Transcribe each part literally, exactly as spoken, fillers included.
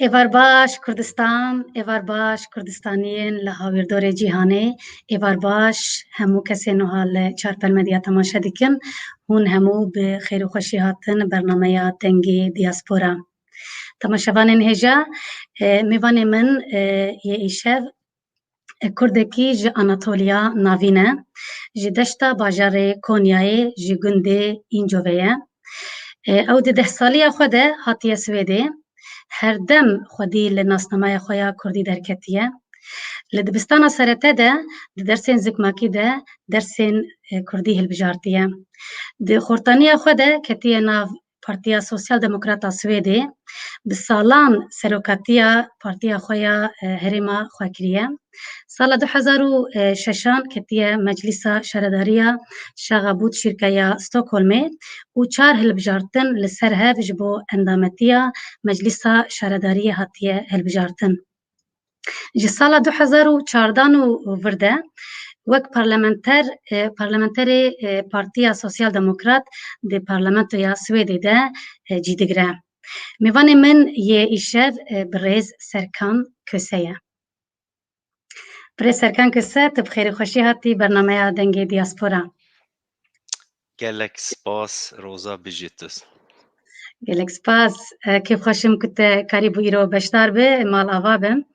Êvar baş Kurdistan, êvar baş Kurdistaniyên li hawîrdorê cîhanê, êvar baş hemû kesên wiha li Çarpel Medya temaşe dikin. Hûn hemû bi xêr û xweşî hatin bernameya Dengê Diaspora. Temaşevanên hêja, e, mêvanê min, e, yê îşev, e, Kurdekî ji Anatoliya Navîn e. Ji deşta bajarê Konyayê ji gundê Încovê ye. E, ew di deh saliya xwe de hatiye Swêdê. Her dem xwedî li nasnameya xwe ya kurdî derketiye. Li dibistana serete de di dersên zikmakî de dersên, e, kurdî hilbijartiye. Di xortaniya xwe de ketiye nav Partiya Sosyal Demokrat a Swêdê, bi salan serokatiya partiya xwe ya, e, herêma xwe kiriye. Sala du hezar û şeşan ketiye Meclîsa Şaredariya Şaxa Bût Şîrke ya Stockholmê û çar hilbijartin li ser hev ji bo endametiya Meclîsa Şaredariyê hatiye hilbijartin. Ji sala du hezar û çardan û vir de wek parlamenter, e, parlamenterê, e, Partiya Sosyal Demokrat di Parlamentoya Swêdê de, e, cî digire. Mêvanê min yê îşev, e, birêz Serkan Köse ye. Birêz Serkan Köse, tu bi xêr û xweşî hatî bernameya Dengê Diaspora. Gelek spas, Roza, bijî tu. Gelek spas. E, kêfxweş im ku te karîbû îro beşdar bi, mal ava bi.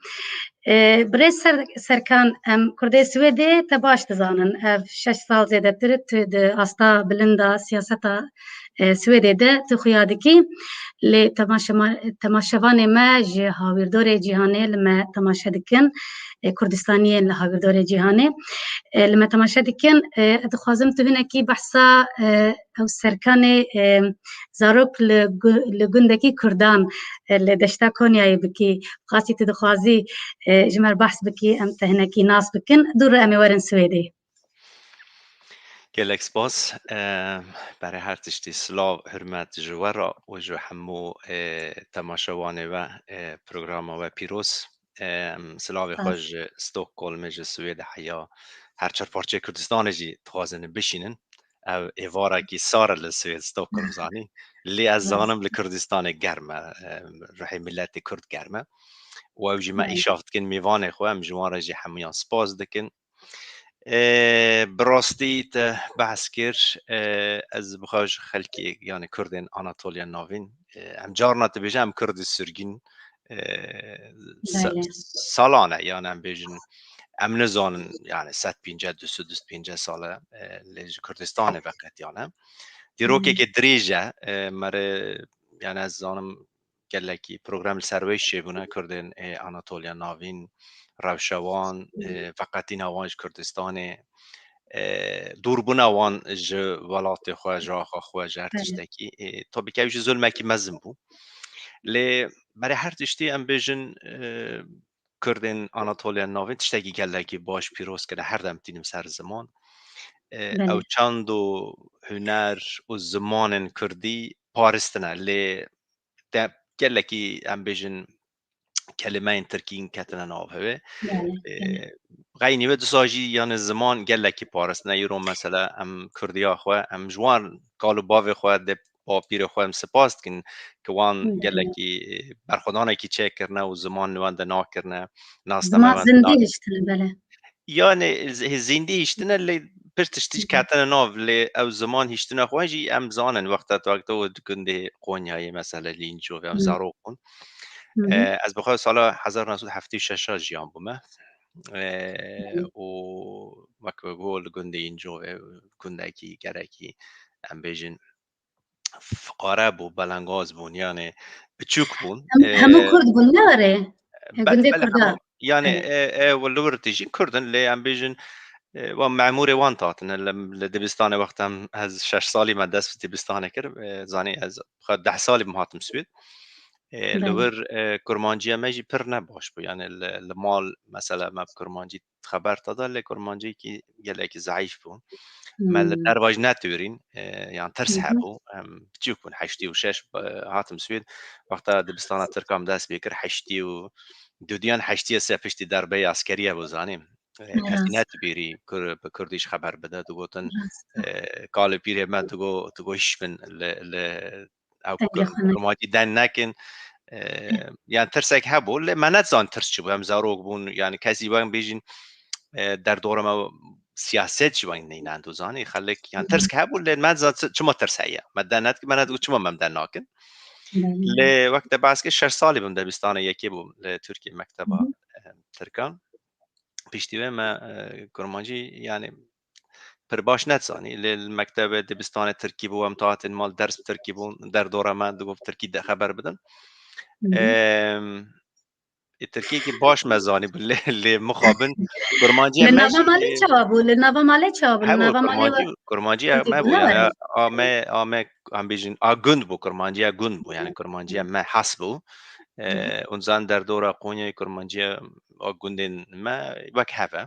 E, birêz Ser-, Serkan, em Kurdê Swêdê te baş dizanin. Ev şeş sal zêdetir tu di asta bilind a siyaseta, e, Swêdê de tu xuya dikî. Lê temaşema-, temaşevanê me ji hawîrdorê cîhanê li me temaşe dikin. E, Kurdistaniyên li hawîrdorê cîhanê, e, li me temaşe dikin. E, dixwazim tu hinekî behsa, e, ew Serkanê, e, zarok li gu-, li gundekî Kurdan, e, li deşta Konyayê bikî. Qasî tu dixwazî, e, ji me re behs bikî, em te hinekî nas bikin. Dû re em ê werin Swêdê. Gelek spas. E, berê her tiştî silav, hurmet ji we re û ji hemû, e, temaşevanê we, e, programa we pîroz. Em, silavê xwe Spas. ji Stockholmê, ji Swêdê heya her çar parçeyê Kurdistanê jî dixwazin bişînin. Ev êvarekî sar e li Swêd, Stockholm zanî. Lê ez Rast. zanim li Kurdistanê germ e. Em, ruhê miletê Kurd germ e. Û ew jî me Belê. îşaf dikin mêvanê xwe, em ji wan re jî hemûyan spas dikin. E, bi rastî te behs kir, e, ez bi xwe ji xelkê, yani Kurdên Anatoliya Navîn, e, em carna dibêjin em Kurdî sirgîn, e, se-, Belê. salan e, yani em bêjin, em nizanin, yani sed pênceh, du sed, du sed pênceh sal e, e, lê ji Kurdistanê veqetiyane. Dîrokekê Belê. dirêj e, e, mere, yani ez zanim gelekî program li ser wê çêbûne, Kurdên, e, Anatoliya Navîn, rewşa wan, e, veqetîna wan ji Kurdistanê, e, dûrbûna wan ji welatê xwe, ji axa xwe, ji her Belê. tiştekî, e, tabii ki ew jî zulmekî mezin bû. Lê berê her tiştî em bêjin, e, Kurdên Anatoliya Navîn tiştekî gelekî baş pîroz kire, her dem tînim ser ziman. E, Belê. ew çand û huner û zimanên Kurdî paristine, lê de gelekî em bêjin kelimeyên tirkî ketine nav hevê. Belê, E, belê. Xeynî ve disa jî yani ziman gelekî paristine. Îro mesela em Kurdiya xwe, em ji wan kal û bavê xwe dê bapîrê xwe em spas dikin ki wan Belê. gelekî, e, berxwedanekî çêkirine û ziman li wan de nakirine, nasname Ziman wan de zindî nak-, hiştine, belê. Yani z-, zindî hiştine lê pir tiştî Hı hı. ketine nav lê ew ziman hiştine xwe jî em zanin wexta tu wexta û di gundê Qonyayê mesela li Încovê em Hı. zarok bûn. Hı hı. E, ez bi xwe sala hezar neh sed heftê û şeş jiyan bûme. E, Belê. û wek we got li gundê Încovê gundekî gerekî em bêjin fiqare bû, belengaz bûn, yani biçûk bûn. Hem-, hemû Ee, Kurd bûn, ne were? E, be-, gundê belê, Kurda. Hemû, yani, Evet. e, e, li wir tijî Kurd in, lê em bêjin, e, wan memûrê wan hatine, li, li dibistanê wexta em, ez şeş salî me dest bi dibistanê kir, e, zanî ez xwe deh salî min hatim Swêd. E, li Belê. wir, e, kurmanciya me jî pir ne baş bû, yani li, li mal, mesela me bi kurmancî xeber te da, lê kurmancîkî gelekî zeîf bû. Me li Hmm. derva jî netûrîn, e, yan tirs Hı hı. hebû. Em biçûk bûn, heştê û şeş, e, hatim Swêd. Wexta dibistana Tirkan dest pê kir, heştê û du diyan heştê sê piştî derbeyê eskeriyê bû, zanî. E, Ay, kesî rast. netibîrî Kur-, bi Kurdî jî xeber bide, digotin, Rast. e, kalê pîrê me digo, digo hişbin li, li ew Dengê kur-, xwe ne. kurmancî deng nekin. E, yani tirsek hebû, lê me nezan tirs çi bû. Em zarok bûn, yani kesî weng bêjin, e, derdora me siyaset jî weng neynen tu zanî. Xelek, yani tirsk hebû, lê me nezan çi-, çima tirs heye. Me de net, me net çima me de nakin. Lê wek te behs kir, şeş salî bûm debistana yekê bûm li Tirkiye mekteba, e, tirkan. Piştî wê me, e, kurmancî, yani pir baş nezanî. Lê li mektebê dibistanê tirkî bû, em tahatin mal ders bi tirkî bûn, derdora me digot tirkî de xeber bidin. Em, ê tirkîyekî baş me zanî bû, lê, lê mixabin kurmanciya Li me nava jî, malê e, çawa bû? Li nava malê çawa bû? Li hebo nava malê kurmancî, we kurmanciya Tirkî me bû, bû, ne yani were? a me, a me, em bêjin, a gund bû, kurmanciya gund bû, yani kurmanciya me has bû. E, hûn zan derdora Qonyayê kurmanciya a gundên me wek hev e.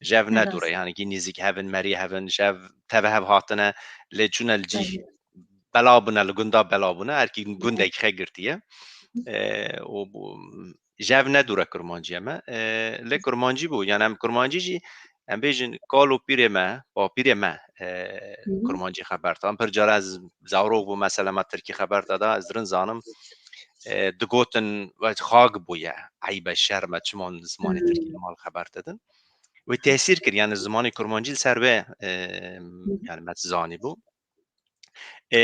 Ji hev ne dûr e, yani kî nêzîk hev in, merî hev in, ji hev teve hev hatine, lê çûne li cî bela bûne, li gunda bela bûne, her kî gundek xwe girtiye. E, û bû, ji hev ne dûr e kurmanciya me. E, lê kurmancî bû, yani em kurmancî jî, em bêjin, kal û pîrê me, bapîrê me, e, kurmancî xeber dan. Pir cara ez zarok bûm, mesela me tirkî xeber dada, ez rin zanim. E, digotin, "Xak bûye, eyb e, şerm e, çima zimanê tirkî li mal xeber didin?" Wê tesîr kir, yani zimanê kurmancî li ser wê, e, yani me zanî bû. E,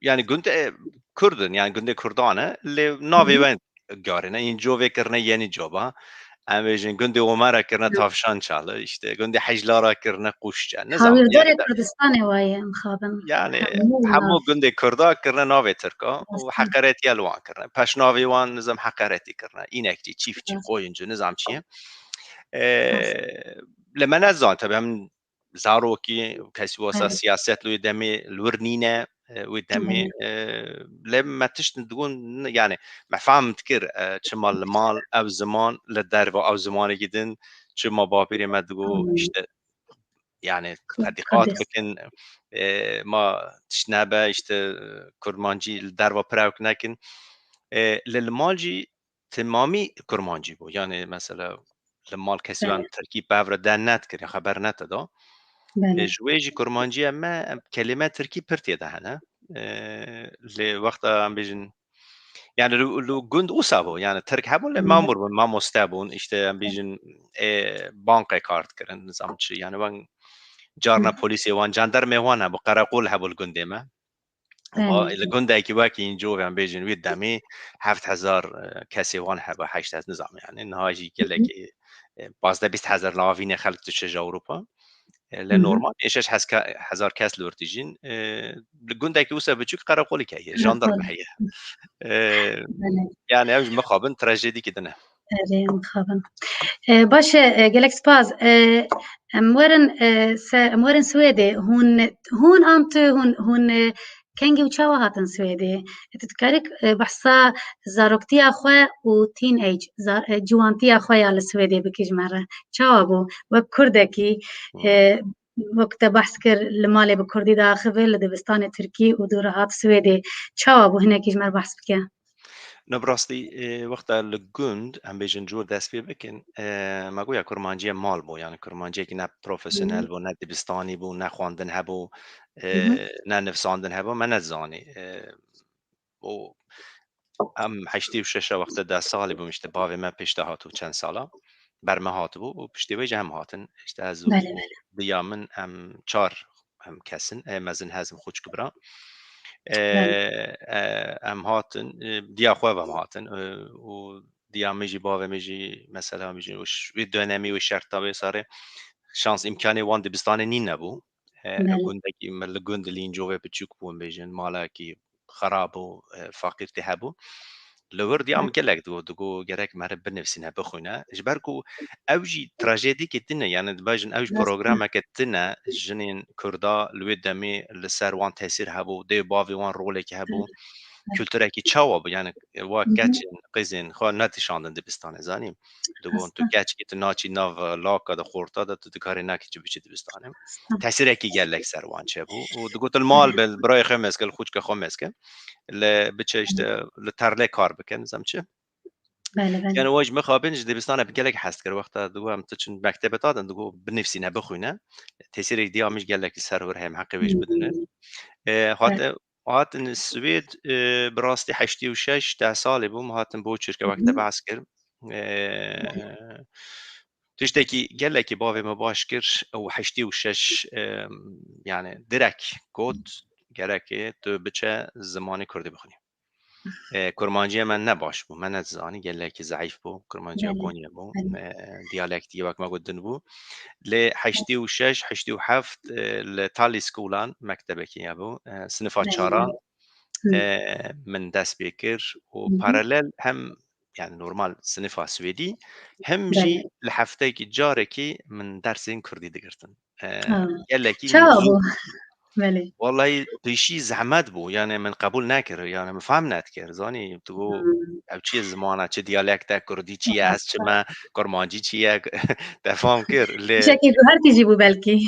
yani gund, e, Kurd in, yani gundê Kurdan e, lê navê we garine, yên covê kirine yenî coba. Em bêjin gundê Omera kirine Tavşan Çalı, işte gundê Heclara kirine Quşçe. Nizam, Hawîrdarê Kurdistanê waye, em xabin. Yani hemû gundê Kurda kirine navê Tirka û heqeretiye li wan kirine. Peşnavê wan nizam heqeretî kirine. Înekçî, çîftçî, qoyuncu, nizam çi ye. E, li me nezan, tabii em zarokî, kesî wasa siyaset li wê demê li wir nîne, e, wê demê, e, lê me tişt digon, yani me fehm dikir, e, çima li mal ew ziman, li derva ew zimanekî din, çima bapîrê me digo, işte, yani tedîqat bikin, e, ma tişt nebe, işte, kurmancî li derva pirewk nekin. E, lê li mal jî temamî kurmancî bû. Yani mesela li mal kesî wan tirkî pev re den nedikir, ya xeber nedida. Ê, ji wê jî kurmanciya me, em, kelîme tirkî pir tê de hene. Ê, lê wexta em bêjin, yani li, li gund wisa bû, yani tirk hebûn, lê memûr bûn, mamoste bûn, işte em bêjin, ê, bankê kar dikirin, nizam çi, yani wan carna polîsê wan, jandarmê wan hebû, qereqol hebû li gundê me. Belê. Li gundekî wekî încov em bêjin wî demî heft hezar, e, kesê wan hebe, heşt hezar nizam yani. Niha jî gelekî, e, pazdeh bîst hezar navînê xelk diçe ji Ewropa. E, lê normal ê şeş hezar kes li wir dijîn. E, li gundekî wisa biçûk qereqolî heye, jandarma heye. E, yani ew ji mixabin trajedîkî din e. Erê, mixabin. E, baş e, e, gelek spas. E, em werin, e, se, em werin Swêdê. Hûn, hûn an tu, hûn, hûn, e, kengî û çawa hatin Swêdê? E, tu dikarî, e, behsa zaroktiya xwe û teenage, za-, e, ciwantiya xwe ya li Swêdê bikî ji me re. Çawa bû? Wek kurdekî, e, wek te behs kir, li malê bi kurdî diaxive, li dibistanê tirkî û dû re hat Swêdê. Çawa bû? Hinekî ji me re behs bike. Na bi rastî, e, wexta li gund, em bêjin cor dest pê bikin, e, me goya kurmanciya mal bû, yani kurmanciyekî ne profesyonel bû, ne dibistanî bû, ne xwendin hebû, e, ne nivsandin hebû, me nezanî. E, û em heştê û şeş e wexta deh salî bûm, işte bavê me pêş de hatibû çend sala, ber me hatibû û piştî wê jî em hatin. İşte ez û diya min, em çar em kesin, e, mezin hezim xwişk bira. E, e, em hatin, e, diya xwe ve em hatin, e, û diya min jî, bavê min jî, mesela min jî, û ş-, wê dönemî, wê şerta wê sarê şans îmkanê wan dibistanê nîn nebû. E, gundekî me li gund li Încovê biçûk bû, em bêjin, malekî xerab û, e, feqîrtî hebû. Li wir diya min gelek digot, digot gerek meriv binivîsîne, bixwîne. Ji ber ku ew jî trajedîkê din e, yani dibêjin ew jî programeke din e, jinên Kurda li wê demê li ser wan tesîr hebû, dê û bavê wan rolekî hebû, kulturekî çawa bû, yani wa keçên, qîzên xwe netişandin dibistanê, zanî. Digon tu keçkî tu naçî nav laka de, xorta de, tu dikarî nakî çi biçî dibistanê. Tesîrekî gelek ser wan çêbû û digotin mal be, li birayê xwe mêske, li xwişka xwe mêske, li biçe işte li terlê kar bike, nizam çi. Belê, belê. Yani we ji mixabin ji dibistanê bi gelek hez dikir. Wexta digo em tu çin mektebe dadin, digo binivîsîne, bixwîne. Tesîrek diya min jî gelek li ser wir heye, em heqê wê jî bidine. E, hate hatin Swêd, e, bi rastî heştê û şeş, deh salê bûm, hatin bo çirke, wek te behs kir. E, tiştekî gelekî bavê me baş kir, ew heştê û şeş, e, yani direk got, gerek e tu biçe zimanê kurdî bixwînî. E, kurmanciyê me ne baş bû, me nedizanî, gelekî zeîf bû, kurmanciya Belê, Konyê bû, belê. E, diyalektî wek me got din bû. Lê heştê û şeş, heştê û heft, e, li Taliskolan mektebekî hebû, e, sinifa Belê. çaran, Hı. e, min dest pê kir û Hı hı. paralel hem, yani normal sinifa swêdî, hem jî Belê. li hefteyekî carekî min dersên kurdî digirtin. E, Ha. Gelekî Çawa muzû bû? Belê. Wallahî pêşî zehmet bû, yani min qebûl nekir, yani min fehm nedikir, zanî, tu go, Hmm. ev çi ye zimana, çi diyalekt e, kurdî çi ye, ez çi me, kurmancî çi ye, te fam kir, lê Tiştekî ku her tî jî bû belkî.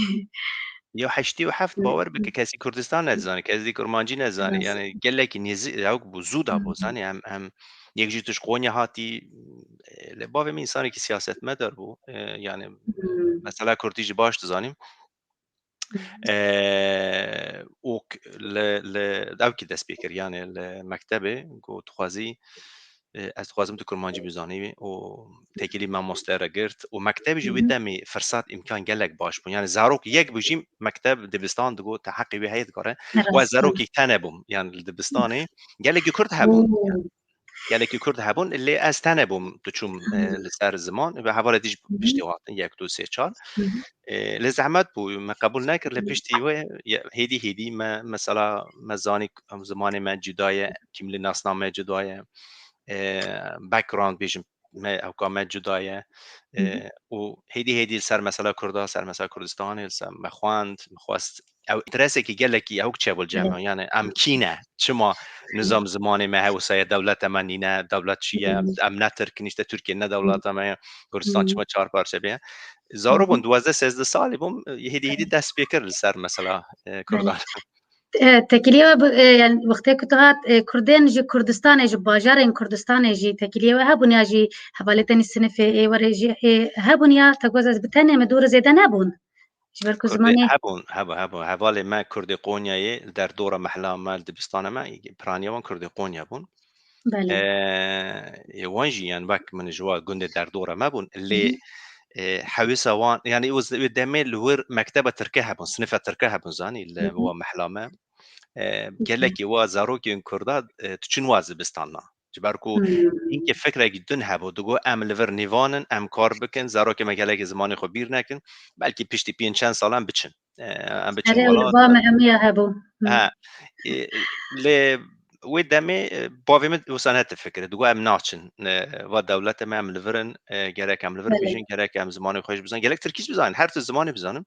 Ya heştê û heft, bawer bike, kesî Kurdistan nedizanî, kesî kurmancî nedizanî, Rast. yani gelekî nêzî, ew bû, zû da bû, Hmm. zanî, em, em, yek jî tu ji Konya hatî, e, lê bavê min însanekî siyasetmedar bû, e, yani Hmm. mesela kurdî jî baş dizanî. Hı hı. Eee, û k-, li, li, ew kî dest pê kir, yani li mektebê got, dixwazî, e, ez dixwazim tu kurmancî bizanî û tekîlî mamoste re girt û mektebê jî Hı wê hı. demê firsat, îmkan gelek baş bûn. Yani zarok yek bû jî mekteb, dibistan digot, te heqê wê heye dikare. Rast, rast. Û ez zarokek tene bûm, yani li dibistanê gelekî kurd hebûn. Oo. Gelekî kurd hebûn, lê ez tene bûm, diçûm, Hı e, hı. li ser ziman, ve hevalê dî jî Hı hı. piştî hatin, yek, du, sê, çar. Hı hı. E, lê zehmet bû, me qebûl nekir, lê Hı. piştî wê, ye, hêdî hêdî me, mesela, me zanî k-, zimanê me cuda ye, kîmlî nasname cuda ye, e, background bêjim, me, ewka me cuda ye, Hı hı. e, û hêdî hêdî li ser mesela Kurda, ser mesela Kurdistanê, li ser me xwend, me xwest, ew interesekî gelekî ew çêbû li cem Belê. me. Yani em kî ne? Çima nizam zimanê me hewsa ye, dewleta me nîne, dewlet çi ye? Hı hı. Em ne Tirk in, işte Tirkiye ne Hı hı. dewleta me ye, Kurdistan Hı hı. çima çar parçe bê? Zarok bûn, Hı hı. duwazdeh sêzdeh salî bûm, hêdî hêdî Belê. dest pê kir li ser mesela, e, Belê. Kurdan. E, tekîliyê we bi, e, yani wextê ku tu hat, e, Kurdên ji Kurdistanê, ji bajarên Kurdistanê jî tekîliyê we hebûn ya jî hevalê te nî sinifê ê werê jî, e, hebûn ya te got ez bi tenê me dû re zêde nebûn? Ji ber ku Kurdê zimanê hebûn, hebû, hebû. Hevalê me Kurdê Qonyayê li derdora mehla me, li dibistana me, piraniya wan Kurdê Qonya bûn. Belê. Eee, ê wan jî, yani, wek min ji wa gundê derdora me bûn. Lê, Hı hı. eee, hewîsa wan, yani, wê, wê demê li wir mekteba tirke hebûn, sinifa tirke hebûn, zanî, li Hı hı. wa mehla me. Eee, Hı hı. gelekî wa zarokên Kurda, eee, diçin wa zibistana. Ji ber ku Hmm. hinkê fikrekî din hebû, digo, "Em li vir nîvan in, em kar bikin, zarokê me gelekî zimanê xwe bîr nekin, belkî piştî pênc çend salan biçin. Eee, em biçin Erê, welat." ba me hemiya hebû. Hmm. He. Eee, lê wê demê, eee, bavê min wisa nedifikire. Digo, "Em naçin. Eee, va dewlete me, em li vir in, eee, gerek em li vir Belê. bijîn, gerek em zimanê xwe jî bizan, gerek tirkî jî bizan, her tu zimanê bizanin."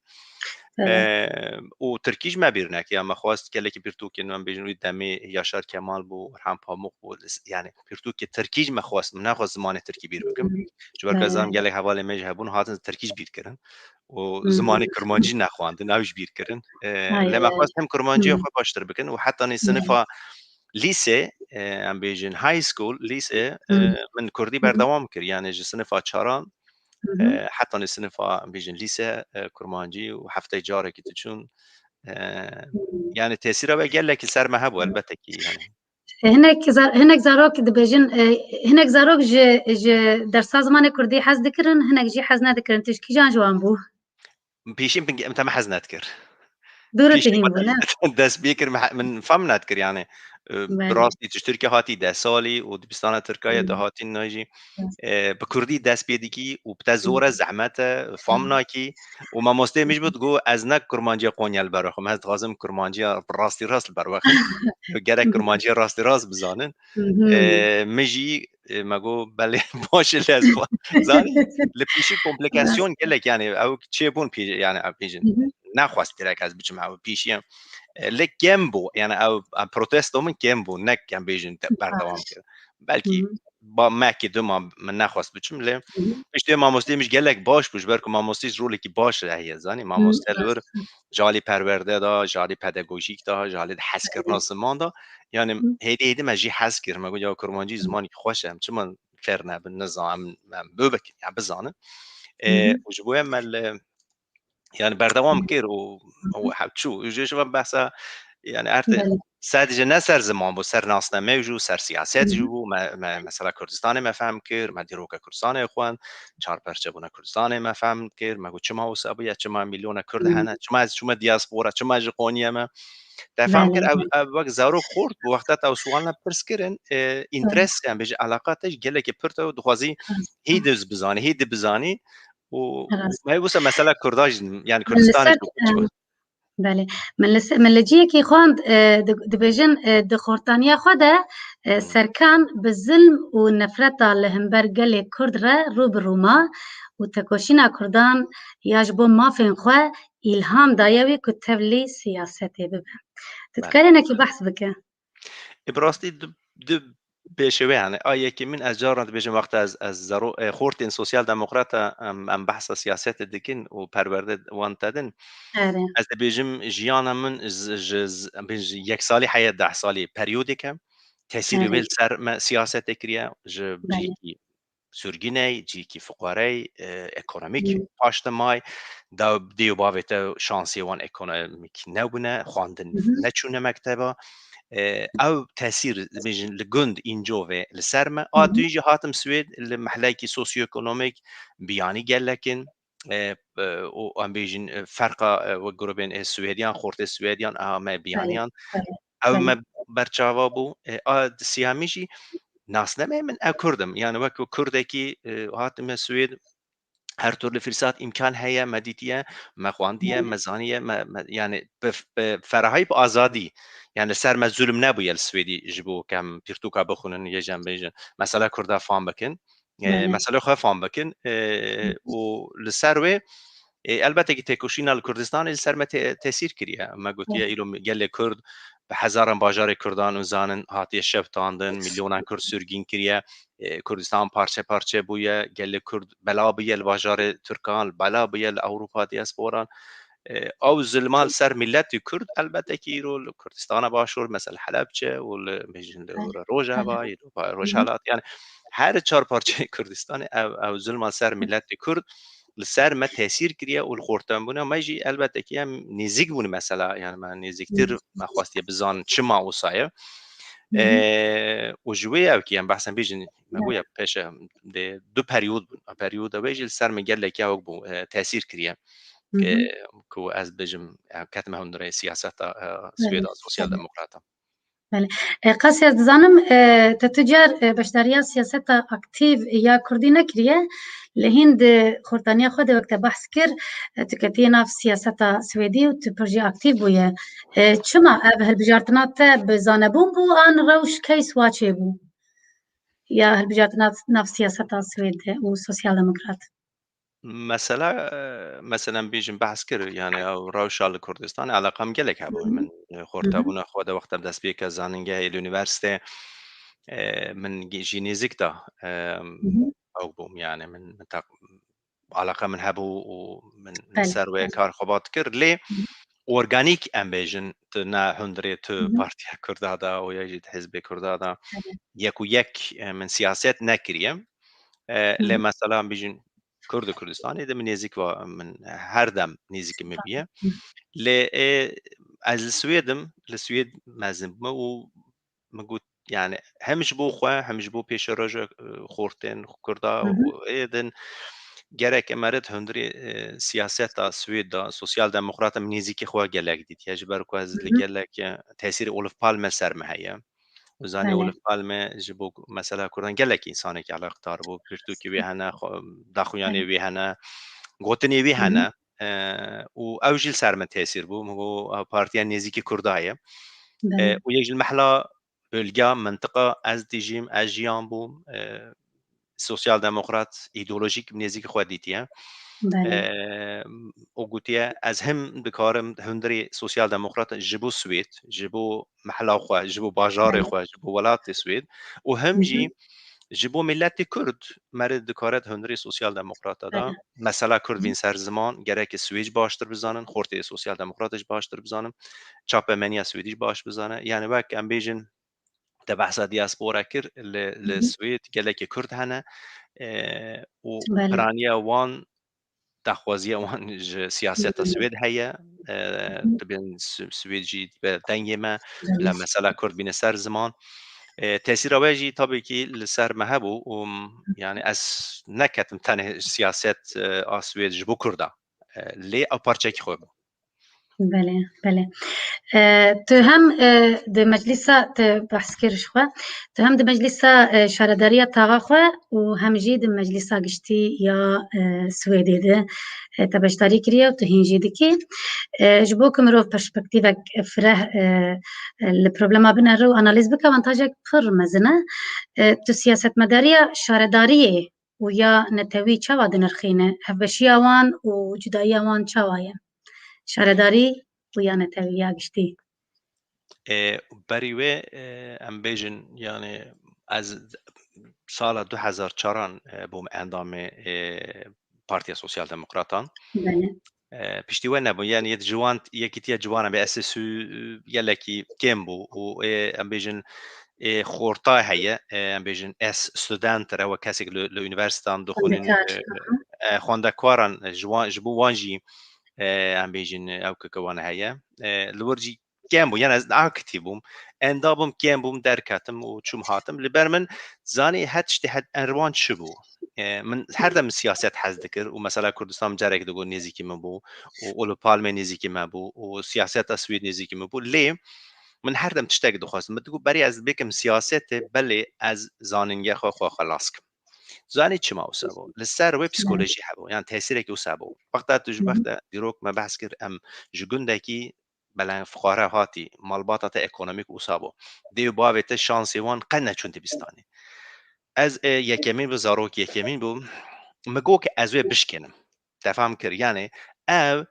Belê. Eee, û tirkî jî me bîr neke, ya me xwest gelekî pirtûkên, em bêjin, wî demê Yaşar Kemal bû, Orhan Pamuk bû, li s-, yani pirtûkê tirkî jî me xwest, min nexwest zimanê tirkî bîr bikim. Hı hı. Ji ber ku ez zanim Belê. gelek hevalê me jî hebûn, hatin tirkî jî bîr kirin. Û Hı hı. zimanê kurmancî nexwendin, ew jî bîr kirin. Eee, Hay lê me hay. xwest hem kurmanciya Hı. xwe baştir bikin û heta nê Belê. sinifa lîse, eee, em bêjin high school, lîse, Hı. eee, min kurdî Hı hı. berdewam kir, yani ji sinifa çaran Hı hı. E, heta nê sinifa, em bêjin, lîse, e, kurmancî û hefteyê carekî diçûn. E, Hmm. yani tesîra wê gelekî ser me hebû, Hmm. elbette kî, yani. E, hinek za-, hinek zarok dibêjin, e, hinek zarok ji, ji dersa zimanê kurdî hez dikirin, hinek jî hez nedikirin. Tu ji kîjan ji wan bû? Pêşî min, em te me hez nedikir. Dûr Pêşî tihîn bû, ne? dest pê kir, me he-, min fam nedikir, yani, e, bi Belê. rastî tu ji Tirkiye hatî deh salî û dibistana Tirkiye de Hmm. hatî nayî jî, Rast. e, bi kurdî dest pê dikî û bi te zor e, Hmm. zehmet e, fam Hmm. nakî û mamosteyê min jî bû digo, "Ez ne kurmanciya Konya li ber xwe, ez dixwazim kurmanciya rastî rast li ber we xim. Gerek kurmanciya rastî rast bizanin." Hı hı. E, min jî, e, me got, "Belê, baş e, lê ez xwe." Zanî, li pêşî komplikasyon gelek, yani, ew çêbûn pê-, yani, ew pêjin. Hı hı. Nexwest gerek ez biçim ew pêşiye. E, lê kêm bû, yani, ew, ew protesto min kêm bû, ne, em bêjin, te-, berdewam Baş. kir. Belkî Hı hı. ba mehkê du mah min nexwest biçim, lê Hı hı. piştî mamosteyê min jî gelek baş bû, ji ber ku mamosteyê jî rolekî baş heye, zanî, Hı, mamoste li wir rast. ji alî perwerde de, ji alî pedagojîk de, ji alî hezkirina Belê. ziman de, yani, Hı. hêdî hêdî me jî hez kir, me got, "Ya kurmancî Hı. zimanekî xweş e, em çima fêr nebin, nizan, em, em bibikin, ya bizanin." Hı E, hı. û ji bo me li, yani, berdewam Hı. kir û, û Hı hı. hev çû. Ji, ji van behsa, yani, erte Belê. Sadece ne ser ziman bû, ser nasname jî, ser siyaset jî bû. Me, me mesela Kurdistanê me fehm kir, me dîroka Kurdistanê xwend, çarperçebûna Kurdistanê me fehm kir, me got çima wisa bûye, çima milyona Kurd hene, çima ez çûme diaspora, çima ji Qonyê me. Te fehm kir, ew, ew wek zarok xort bû, wexta te ew sualne pirs kirin, e, înteres, yan bêje eleqa te jî gelekî pirt e û dixwazî hî diz bizanî, hî di bizanî û me wisa mesela Kurda jî, yani Kurdistanê jî. Belê. Min li se-, min li cihekî xwend, e, di-, dibêjin, e, di xortaniya xwe de, e, Serkan bi zilm û nefreta li hember gelê Kurd re rû bi rû ma û tekoşîna Kurdan ya ji bo mafên xwe îlham daye wî ku tevlî siyasetê bibe. Tu dikarî hinekî behs bike? Ê, bi rastî du, du pêşe wê hene. A yekê min ez caran dibêjim wexta ez, ez zero, e, xortên sosyal demokrata em, em behsa siyasetê dikin û perwerde wan te din. Erê. Ez dibêjim jiyana min ji, ji, ji, em bêjin ji yek salî heye deh salî periyodek e. Tesîrê wê li ser me siyasetê kiriye ji cihekî sirgîney, cihekî fiqarey, e, ekonomîk paş de may, da dê û bavê te şansê wan ekonomîk nebûne, xwendin neçûne mekteba. E, ew tesîr, bêjin, li gund înco ve li ser me. A duyî jî hatim Swêd, li mehlekî sosyoekonomîk biyanî gelek in. E, e, û em bêjin, e, ferqa, e, wek grûbên, e, Swêdiyan, xortê Swêdiyan, a me biyaniyan. Ew me berçava bû. E, a siyamî jî nasnameyê min, ew Kurd im. Yani wek Kurdekî, e, hatime Swêd, her türlü fırsat, imkan heye, me dîtiye, me xwandiye, me zaniye, me, me, yani bi, bi ferahî, bi azadî. Yani ser me zulm nebûye li Swêdî ji bo kem pirtûka bixwînin, yê jem bêjin. Mesela Kurda fam bikin. E, mesela xwe fam bikin. E, û li ser wê, e, elbette ki têkoşîna li Kurdistanê li ser me te-, tesîr kiriye. Me gotiye îro gelê Kurd bi hezaran bajarê Kurdan û zanin hatiye şewitandin, milyonan Kurd sürgîn kiriye. E, Kurdistan parçe parçe bûye, gelê Kurd bela bûye li bajarê Tirkan, bela bûye li Ewropa diasporan. E, ew zilma li ser miletî Kurd, elbette ki îro li Kurdistana Başûr, mesela Helebçe û li, bêjin li Rojava, îro Rojhelat, yani her çar parçeyê Kurdistanê ev, ew zilma ser miletî Kurd li ser me tesîr kiriye û li xortembûna me jî elbette ki em nêzîk bûn mesela, yani me nêzîktir me xwestiye bizanin çima wisa ye. E, û ji wê ew ki em behsen bêjin, me goya pêşe dê du periyod bûn. Periyoda wê jî li ser me gelekî ew bû, e, tesîr kiriye. E, ku ez bêjim, e, ketime hundirê siyaseta, e, Swêda sosyal demokrata. Belê. E, Qasya, ez dizanim, e, te tu car, e, beşdariya siyaseta aktîf ya Kurdî nekiriye, lê hîn di xortaniya xwe de wek te behs kir, e, tu ketiye nav siyaseta Swêdî û tu pir jî aktîf bûye. E, çima ev hilbijartina te bi zanebûn bû an rewş key Swaçê bû? Ya hilbijartina nav siyaseta Swêd û sosyal demokrat? Mesela, e, mesela bêjim behs kir, yani ew rewşa li Kurdistanê eleqam gelek hebû. Min, e, xortebûna xwe de wexta destpêka zanîngehê li unîversîte, e, min jî nêzîk da, e, ew bûm, yani min, min taq-, eleqa min hebû û min li ser wê kar xebat kir. Lê organîk em bêjin, tu ne hundirê tu Partiya Kurda da û ya jî di Hizbê Kurda da yek û yek, e, min siyaset nekiriye. E, lê mesela em bêjin Kurd û Kurdistanê de min nêzîk va, min her dem nêzîkî min bûye. Lê, e, ez li Swêd im, li Swêd mezin bûme û min got, yani hem ji bo xwe, hem ji bo pêşeroja, e, xortên Kurda û ê din gerek em ê rit hundirê, e, siyaseta Swêd de, sosyal demokrata min nêzîkî xwe gelek dîtiye. Ji ber ku ez li gelek, e, tesîrê Olof Palme ser me heye. Û zanî Olof Palme ji bo ku mesela Kurdan gelek însanekî eleqdar bû, pirtûkê wê hene, xwe, daxuyanê wê hene, gotinê wê hene. E, û ew jî li ser min tesîr bû. Min got, ew partiya nêzîkî Kurda ye. E, û yek ji mehla bölge, mintiqa ez dijîm, ez jiyan bûm, e, sosyal demokrat îdeolojîk nêzîkî xwe dîtiye. E, û gotiye, ez him dikarim hundirê sosyal demokrat ji bo Swêd, ji bo mehla xwe, ji bo bajarê xwe, ji bo welatê Swêd û him jî ji bo miletê Kurd, merê dikare di hundirê sosyal demokrata de. Mesela Kurd vîn ser ziman, gerek Swêd jî baştir bizanin, xortê sosyal demokrata jî baştir bizanin, çapemeniya Swêdî jî baş bizane. Yani wek em bêjin, te behsa diaspora kir, li, li Swêd gelekî Kurd hene, e, û piraniya wan, daxwaziya wan ji siyaseta Swêd heye, e, dibên Swêd jî be dengê me, bila mesela Kurd bîne ser ziman. E, tesîra wê jî tabii ki li ser me hebû û, yani, ez neketim tenê siyaset, e, a Swêd ji bo Kurda. E, lê ew parçekî xwe bû. Belê, belê. E, tu hem, e, di meclîsa, tu behs kir ji xwe, tu hem di meclîsa, e, şaredariya taxa xwe û hem jî di meclîsa giştî ya, e, Swêdê de, e, te beşdarî kiriye û tu hîn jî dikî. E, ji bo ku mirov perspektîvek fireh, e, e, li problema binere û analîz bike, avantajek pir mezin e. E, tu siyasetmedariya şaredariyê û ya netewî çawa dinirxîne? Hevbeşiya wan û cudayiya wan çawa ye? Şaredarî û ya netewî ya giştî. E, berî wê, e, em bêjin, yani, ez sala du hezar çaran, e, bûm endamê, e, Partiya Sosyal Demokratan. Belê. E, piştî we nebû. Yani, yê ciwan, yekîtiya ciwanan be S S U gelekî kêm bû û, e, em bêjin, e, xorta heye, e, em bêjin S student re we kesek li, li unîversîtan dixwînin, Xwendekar, e, aha. E, xwendekaran ji wan, ji bo wan jî, e, em bêjin, ew keke wan heye. E, li wir jî kêm bû, yani ez aktif bûm, endam bûm, kêm bûm, derketim û çûm hatim. Li ber min zanî her tiştê het erwan çi bû. E, min her dem siyaset hez dikir û mesela Kurdistan min carek digot nêzîkî min bû û, û li Palmê nêzîkî me bû û siyaseta Swêd nêzîkî min bû. Lê min her dem tiştek dixwest. Min digot berê ez bikim siyasetê, belê ez zanîngeha xwe, xwe xelas kim. Zanî çima wisa bû? Li ser wê psîkolojî hebû, yan tesîrekî wisa bû. Wexta tu ji, hı hı, wexta dîrok me behs kir, em ji gundekî beleng fuqare hatî, malbata te ekonomîk wisa bû. Dê û bavê te şansê wan qe neçûn dibistanê. Ez, e, yekemîn bû, zarok yekemîn bû. Min got ke ez wê bişkênim. Te fam kir. Yani ev,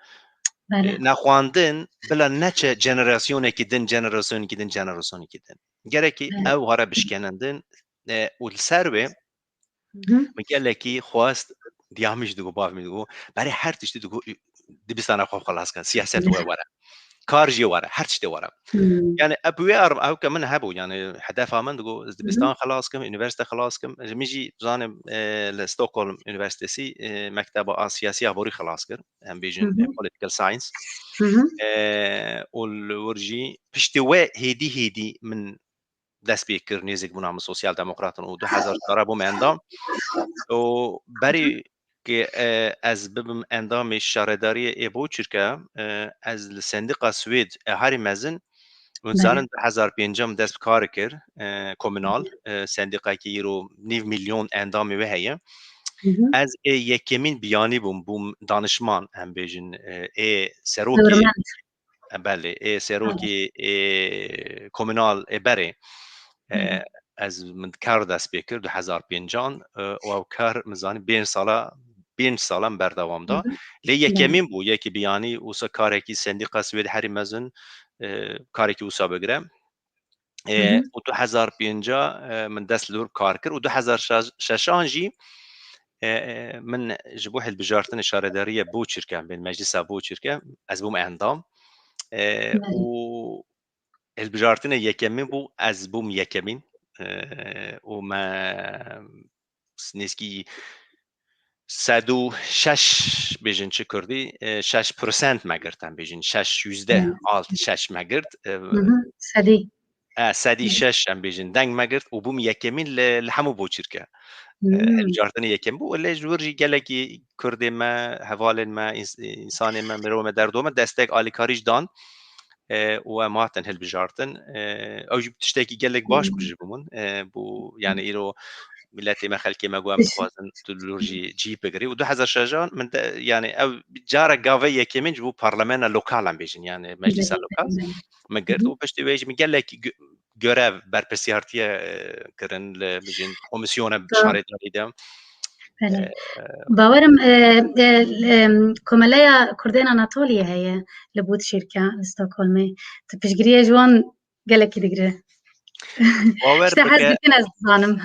Belê. e, nexwendin bila neçe jenerasyonekî din, jenerasyonekî din, jenerasyonekî din. Gerekî, belê, ew were bişkenindin, e, û li ser wê, hı hı, min gelekî xwest, diya min jî digot, bavê min digot, berê her tiştî digot, dibistana xwe xelas ke, siyaset, belê, wê were. Kar jî were, her tiştê were. Hmm. Yani, ev bi wê arm-, ew ke min hebû, yani, hedefa min digot, ez, hı hı, dibistan xelas kim, unîversîte xelas kim. Ji min jî zanim, e, li Stockholm Unîversîtesî, e, mekteba a siyasî aborî xelas kir. Em bêjin, hı hı, e, political science. Hı hı. E, û li wir jî piştî wê hêdî hêdî min dest pê kir nêzîkbûna min sosyal demokratan û du hezar çar bûm endam. Û berî ku, e, ez bibim endamê şaredariyê ê Boçîrke, e, ez li sendîqa Swêd, e, herî mezin, hûn, belê, zanin du hezar pênc min dest bi kar kir, e, komunal, belê, e, sendîqekî îro nîv milyon endamê wê heye. Hı hı. Ez ê yekemîn biyanî bûm, bûm danişman, em bêjin, e, ê serokê. Dewrmend. E, belê, ê serokê, ê komunal, ê berê. E, hı hı, ez min kar dest pê kir, du hezar pêncan, e, û ew kar min zanî pênc sala, pênc sala min berdewam da. Hı hı. Lê, belê, yekemîn bû, yekî biyanî wisa karekî sendîqa Swêd herî mezin, e, karekî wisa bigire. E, hı hı, û du hezar pênca, e, min dest li wir kar kir û du hezar şeş, şeşan jî, e, e, min ji bo hilbijartinê şaredariyê Boçîrke, bên meclisa Boçîrke, ez bûm endam. E, belê, û hilbijartinê yekemîn bû, ez bûm yekemîn. E, û me nêzîkî sed û şeş bêjin çi kurdî, e, şeş prosent me girt, em bêjin şeş, yüzde altı, hı, şeş me girt. E, hı hı, sedî. E, sedî şeş, hı, em bêjin deng me girt û bûm yekemîn li, li hemû Boçîrke. E, hı, hilbijartinê yekem bû. Lê ji wir jî gelekî kurdê me, hevalên me, îns-, însanê me, mirovê me, derdo me destek alîkarî jî dan. E, û em hatin hilbijartin. E, ew jî tiştekî gelek baş bû, hı, ji bo min. E, bû, yani, îro miletê me, xelkê me ku em, iş, dixwazin tu li wir jî cî bigirî. Û du hezar şeşan min de, yani, ew cara gave yekemîn ji bo parlamena lokal em bêjin, yani meclisa, belê, lokal, belê, min girt, hı hı, û piştî wê jî min gelek gö-, görev, berpirsiyartiye, e, kirin li, bêjin, komîsyona, doğru, şaredarî de. Belê. E, bawerim, e, e, em, Komeleya Kurdên Anatoliyê heye li Boçîrke, li Stockholmê. Tu piştgiriyê ji wan gelekî digire. Bawer bike. Îşte hez dikin, ez dizanim.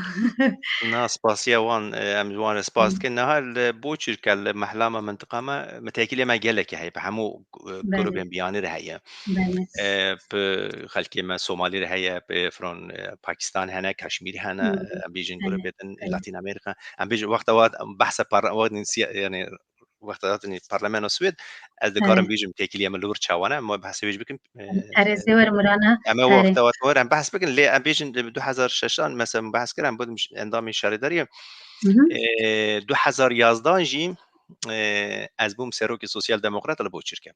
Na, spasiya wan, e, em ji wan re spas dikin. Niha li Boçîrke, li mehla me, mintiqa me, mitekîlê me gelekî heye. Bi hemû, e, belê, grûbên biyanî re heye. Belê. E, bi xelkê me Somalî re heye, bi firon, e, Pakistan hene, Kaşmîr hene, hı, em bêjin, belê, grûbê din, belê, Latîn Amerika. Em bêjin wexta we behsa par-, we siya-, yani wexta hatinî parlamento Swêd, ez dikarim bêjim têkiliya min li wir çawan e, em behsê wê jî bikin. E, Erê zêwer Mirana, em ê wexta we wer em behs bikin, lê em bêjin di du hezar şeşan mesela behs kir, em bûn endamê şaredariyê. E, du hezar yazdan jî, e, ez bûm serokê Sosyal Demokrata li Boçîrke.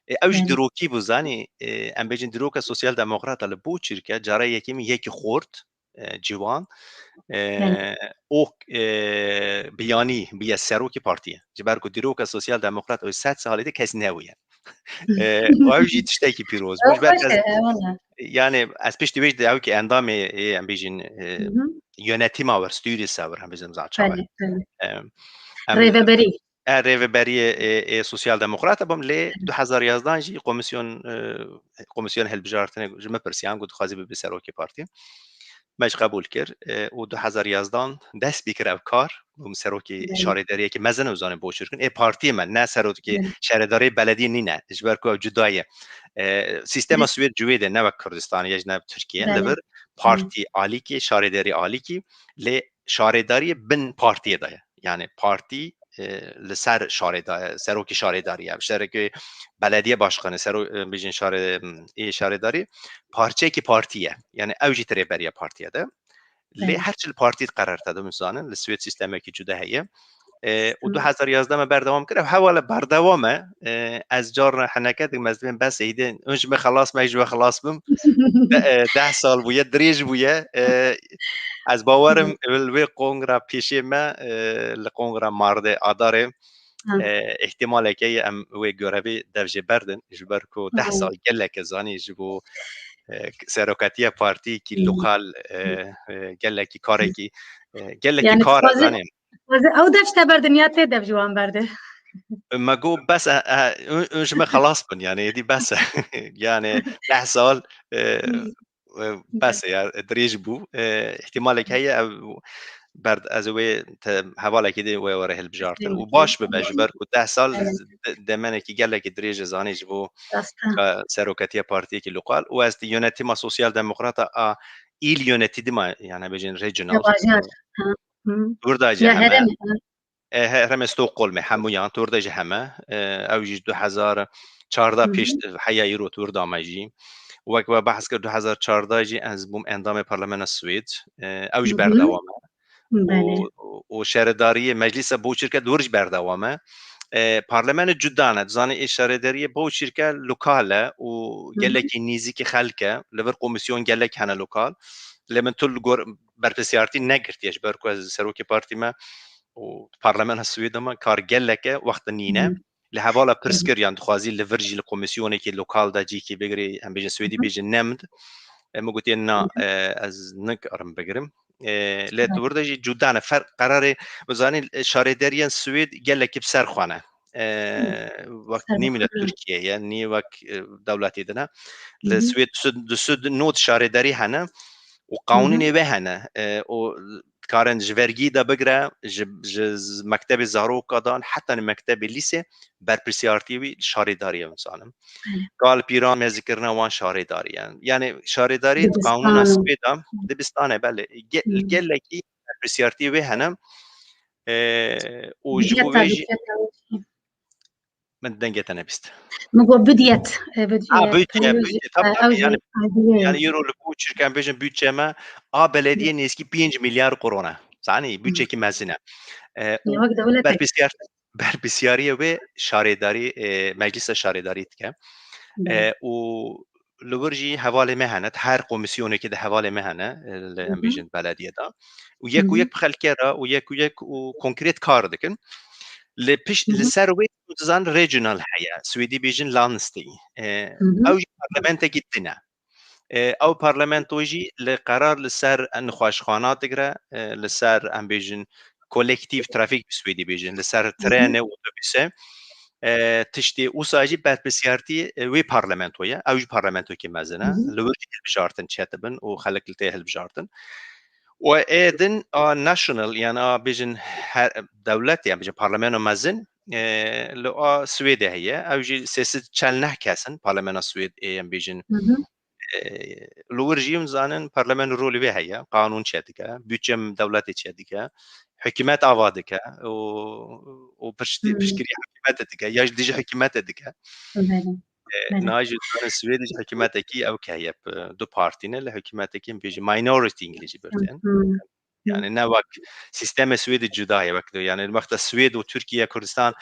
E, ew jî dirokî bû, zanî, e, em bêjin diroka Sosyal Demokrata li Boçîrke cara yekemîn yekî xort, e, ciwan, e, û, e, biyanî bûye serokê partiyê. Ji ber ku dîroka Sosyal Demokrat ew sed salî de kes nebûye. E, û ew jî tiştekî pîroz bû. Ji ber ez, yani ez piştî wê jî de ew ki endamê ê, em bêjin, e, yönetîma wir, stûrî se wir, em bêjin zaten çawa. E, em, Rêveberî. E, rêveberiyê ê, ê Sosyal Demokrata bûm, lê du hezar yazdan jî komisyon, e, komisyon hilbijartinê ji min pirsiyan, got dixwazî bibe serokê partî. Me jî qebûl kir, e, û du hezar yazdan dest pê kir ev kar, bûm serokê şaredariyekî mezin û zanî Boçîrkin. Ê partiyê me, ne serokê şaredariyê belediyê nîne, ji ber ku ew cuda ye. E, sîstema Swêd civê de ne wek Kurdistanê ye, ji ne Tirkiye, li vir partî alîkî, şaredarî alîkî, lê şaredariyê bin partiyê de ye. Yani partî, e, li ser şarêda-, serokê şarêdarî ye. Serokê belediye başkanı, sero-, e, bêjin şare-, m, ê şarêdarî parçeyekî partî ye. Yani ew jî di rêberiya partiyê de. Lê her çi li partî qerar te dibin zanin, li Swêd sîstemekî cuda heye. E, û du hezar yazdeh me berdewam kir. Ev hevala berdewam e. E, ez carna heneke dikim, ez dibêm bes êdî. Hûn ji min xelas me, ez ji we xelas bim. De-, e, deh sal bûye, dirêj bûye. E, ez bawerim li wê kongra pêşê me, e, li kongra mardê, adarê, e, ihtimalek heye em wê görevê dev jê berdin, ji ber ku deh sal gelek e, zanî ji bo, e, serokatiya partiyekî lokal, e, e, gelekî karekî, e, gelekî kar e, zanî. Dixwaze ew dev ji te berdin ya tê dev ji wan berde? Me got bes e, e, hûn, hûn ji me xelas bin, yani êdî bes e. Yani deh sal, e, e, bes e, ya dirêj bû. E, ihtimalek heye ev berd-, ez wê te hevalekî dê wê were hilbijartin û baş bibe, ji ber ku deh sal de-, demenekî gelekî dirêj e, zanî ji bo ka serokatiya partiyekî lokal û ez di yönetîma Sosyal Demokrata a îl yönetîdima, yani bêjin regional. Bajar. Wirda jî heme. E, he-, herêmê Stockholmê hemûyan, tu wirda jî heme. E, ew jî du hezar çardeh pêş heya îro tu wirda me jî. Wek we behs kir, du hezar çardeh jî ez bûm endamê Parlamena Swêd. E, ew jî berdewam e. Û, û şaredariyê Meclîsa Boçîrke di wir jî berdewam e. E, parlamenê cuda ne. Dizanî ê şaredariyê Boçîrke lokal e û gelekî nêzîkî xelk e. Li vir komîsyon gelek hene lokal. Lê min tu li gor berpirsiyartî negirtiye, ji ber ku ez serokê partî me û parlamena Swêda me kar gelek e, wexta nîne. Li hevala pirs kir, yan dixwazî li vir jî li komîsyonekî lokal de cîkî bigirî, em bêjin Swêdî bêjin nemnd. E, min gotiye na, e, ez nikarim bigirim. E, lê tu wirde jî cuda ne. Ferq qerarê, zanî, e, şarêderiyên Swêd gelekî bi ser xwe ne. E, wek nî mîna Tirkiye ye, nî wek, e, dewletê din e. Li Swêd du sed, du sed nod şarêderî hene û qanûnê wê hene. E, û dikarin ji vergî de bigire, ji, ji z-, mektebê zaroka dan, heta mektebê lîsê berpirsiyartî wî şarêdarî ye, zanim. Kal pîran mezikirina wan şarêdarî ye. Yani şarêdarî qanûna Swêda, dibistane, belê. Ge-, gelekî berpirsiyartî wê hene. E, û ji bo vê jî Min dengê te nebîst. Min got bidiyet, e, bid-, Ha, e, budget, proje, budget, tabii, e, tabii, ew yani, jî, e, yani euro li ku çirkan bêjin budçe me, a belediye nêzîkî pênc milyar korona. Zanî, budçekî mezin e. E, û berpirsiyar-, berpirsiyariyê wê şarêdarî, e, meclisa şarêdarî dike. E, û li wir jî hevalê me hene, her komîsyonekê de hevalê me hene, e, li em bêjin belediye de. Û yek û yek bi xelkê re û yek û yek û konkret kar dikin. Li pişt, li ser wê tu dizan regional heye, Swêdî bêjin landsting. E, ew jî parlamentekî din e. E, ew parlamento jî li qerar li ser nexweşxana digire, e, li ser em bêjin kolektîf trafîk bi Swêdî bêjin, li ser trene û otobûse, e, tiştê wisa jî berpirsiyartî, e, wê parlamento ye. Ew jî parlamentokê mezin e. Li wir jî hilbijartin çêdibin û xelk li tê hilbijartin. Û ê din a national, yani a bêjin her dewlet, yani bêjin parlamento mezin, e, li a Swêdê heye. Ew jî sê sed çel neh kes in, parlamena Swêd ê em bêjin, E, li wir jî em zanin parlamento rolê wê heye, qanûn çêdike, budçe dewletê çêdike, hikûmet ava dike û, û pişt-, Hmm. piştgirî hikûmetê dike, ya jî dijî hikûmetê dike. Belê. E, Belê. Niha jî zanin Swêdê jî hikûmetekî ew ke heye, p-, du partî ne, li hikûmetekî em bêjin minority îngilîzî Hı birtên. hı. Yani ne wek sîstemê Swêdê cuda ye, wek, yani wexta Swêd û Tirkiye, Kurdistan,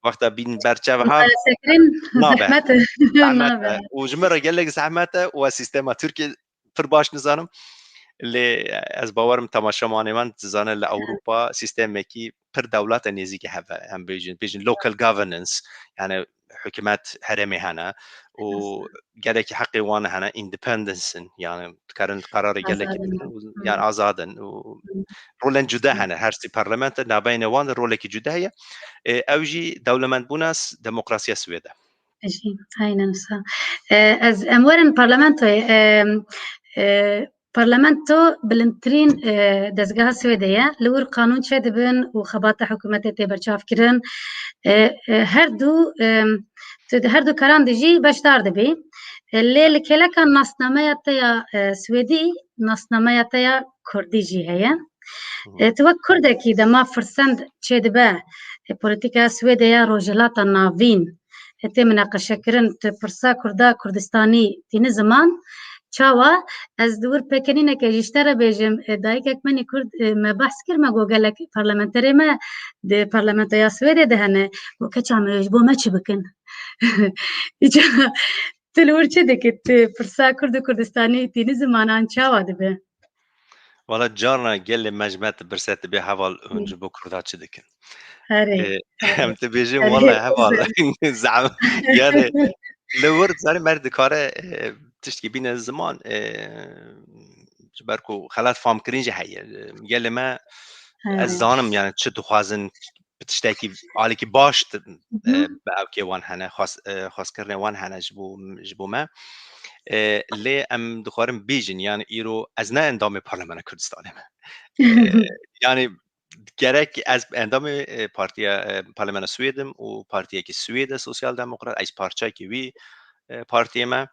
wexta bîn berçev ha, Muqayese kirin nabe. Zehmet e. Zehmet Nabe. e. Û ji min re gelek zehmet e û ez sîstema Tirkiye pir baş nizanim. Lê ez bawerim temaşevanê wan dizane li Ewropa sîstemekî pir dewlete nêzîkî heve. Em bêjin, bêjin local governance, yani hikûmet herêmê hene û Esas. gelekî heqê wan hene, independence in, yani dikarin qerarê gelekî Azad in. bigrin û, Hı. yani azad in û Hı. rolên cuda Hı. hene. Her sî parlamente navbeyne wan de rolekî cuda heye. E, ew jî dewlemendbûna s-, demokrasiya Swêd e. Jî, aynen wisa. E, ez, em werin parlamentoyê, e, e, parlamento bilindtirîn, e, dezgeha Swêdê ye. Li wir qanûn çêdibin û xebata hikûmetê tê berçavkirin. E, e, her du, e, tu di her du karan de jî beşdar dibî. E, lê li kêleka nasnameya te ya, e, Swêdî, nasnameya te ya Kurdî jî heye. Hı. E, tu wek Kurdekî dema firsend çêdibe, e, polîtîkaya Swêdê ya Rojhilata Navîn, e, tê minaqeşekirin, tu pirsa Kurda Kurdistanî tîni ziman, çawa? Ez di wir pêkenîneke jî ji te re bêjim, e, dayikek min ê Kurd, e, me behs kir, me got gelek parlamenterê me di parlamentoya Swêdê de hene. Got, keça me ji bo me çi bikin? Îca tu li wir çi dikî? Tu pirsa Kurd û Kurdistanî tîni zimanan çawa dibe? Wala carna gelê me ji me dipirse, dibê heval hûn Hı. ji bo Kurda çi dikin? Erê, Ee, erê. Em dibêjin Erê, wala heval. erê. Zam-, yani li wir zanî mer dikare, e, tiştkî bîne ziman, e, ji ber ku xelat famkirin jî heye. E, gelê me, ez Erê. zanim yani çi dixwazin, bi tiştekî alîkî baş di, Hı hı. e, bi ewkê wan hene, xwaz-, e, xwazkirinê wan hene ji bo, ji bo me. E, lê em dixwarin bêjin, yani îro ez ne endamê Parlamentoya Kurdistanê me. E, yani gerek ez endamê, e, partiya, e, Parlamentoya Swêd im û partiyekî Swêd e, Sosyal Demokrat, ez parçeyekî wî, e, partiyê me,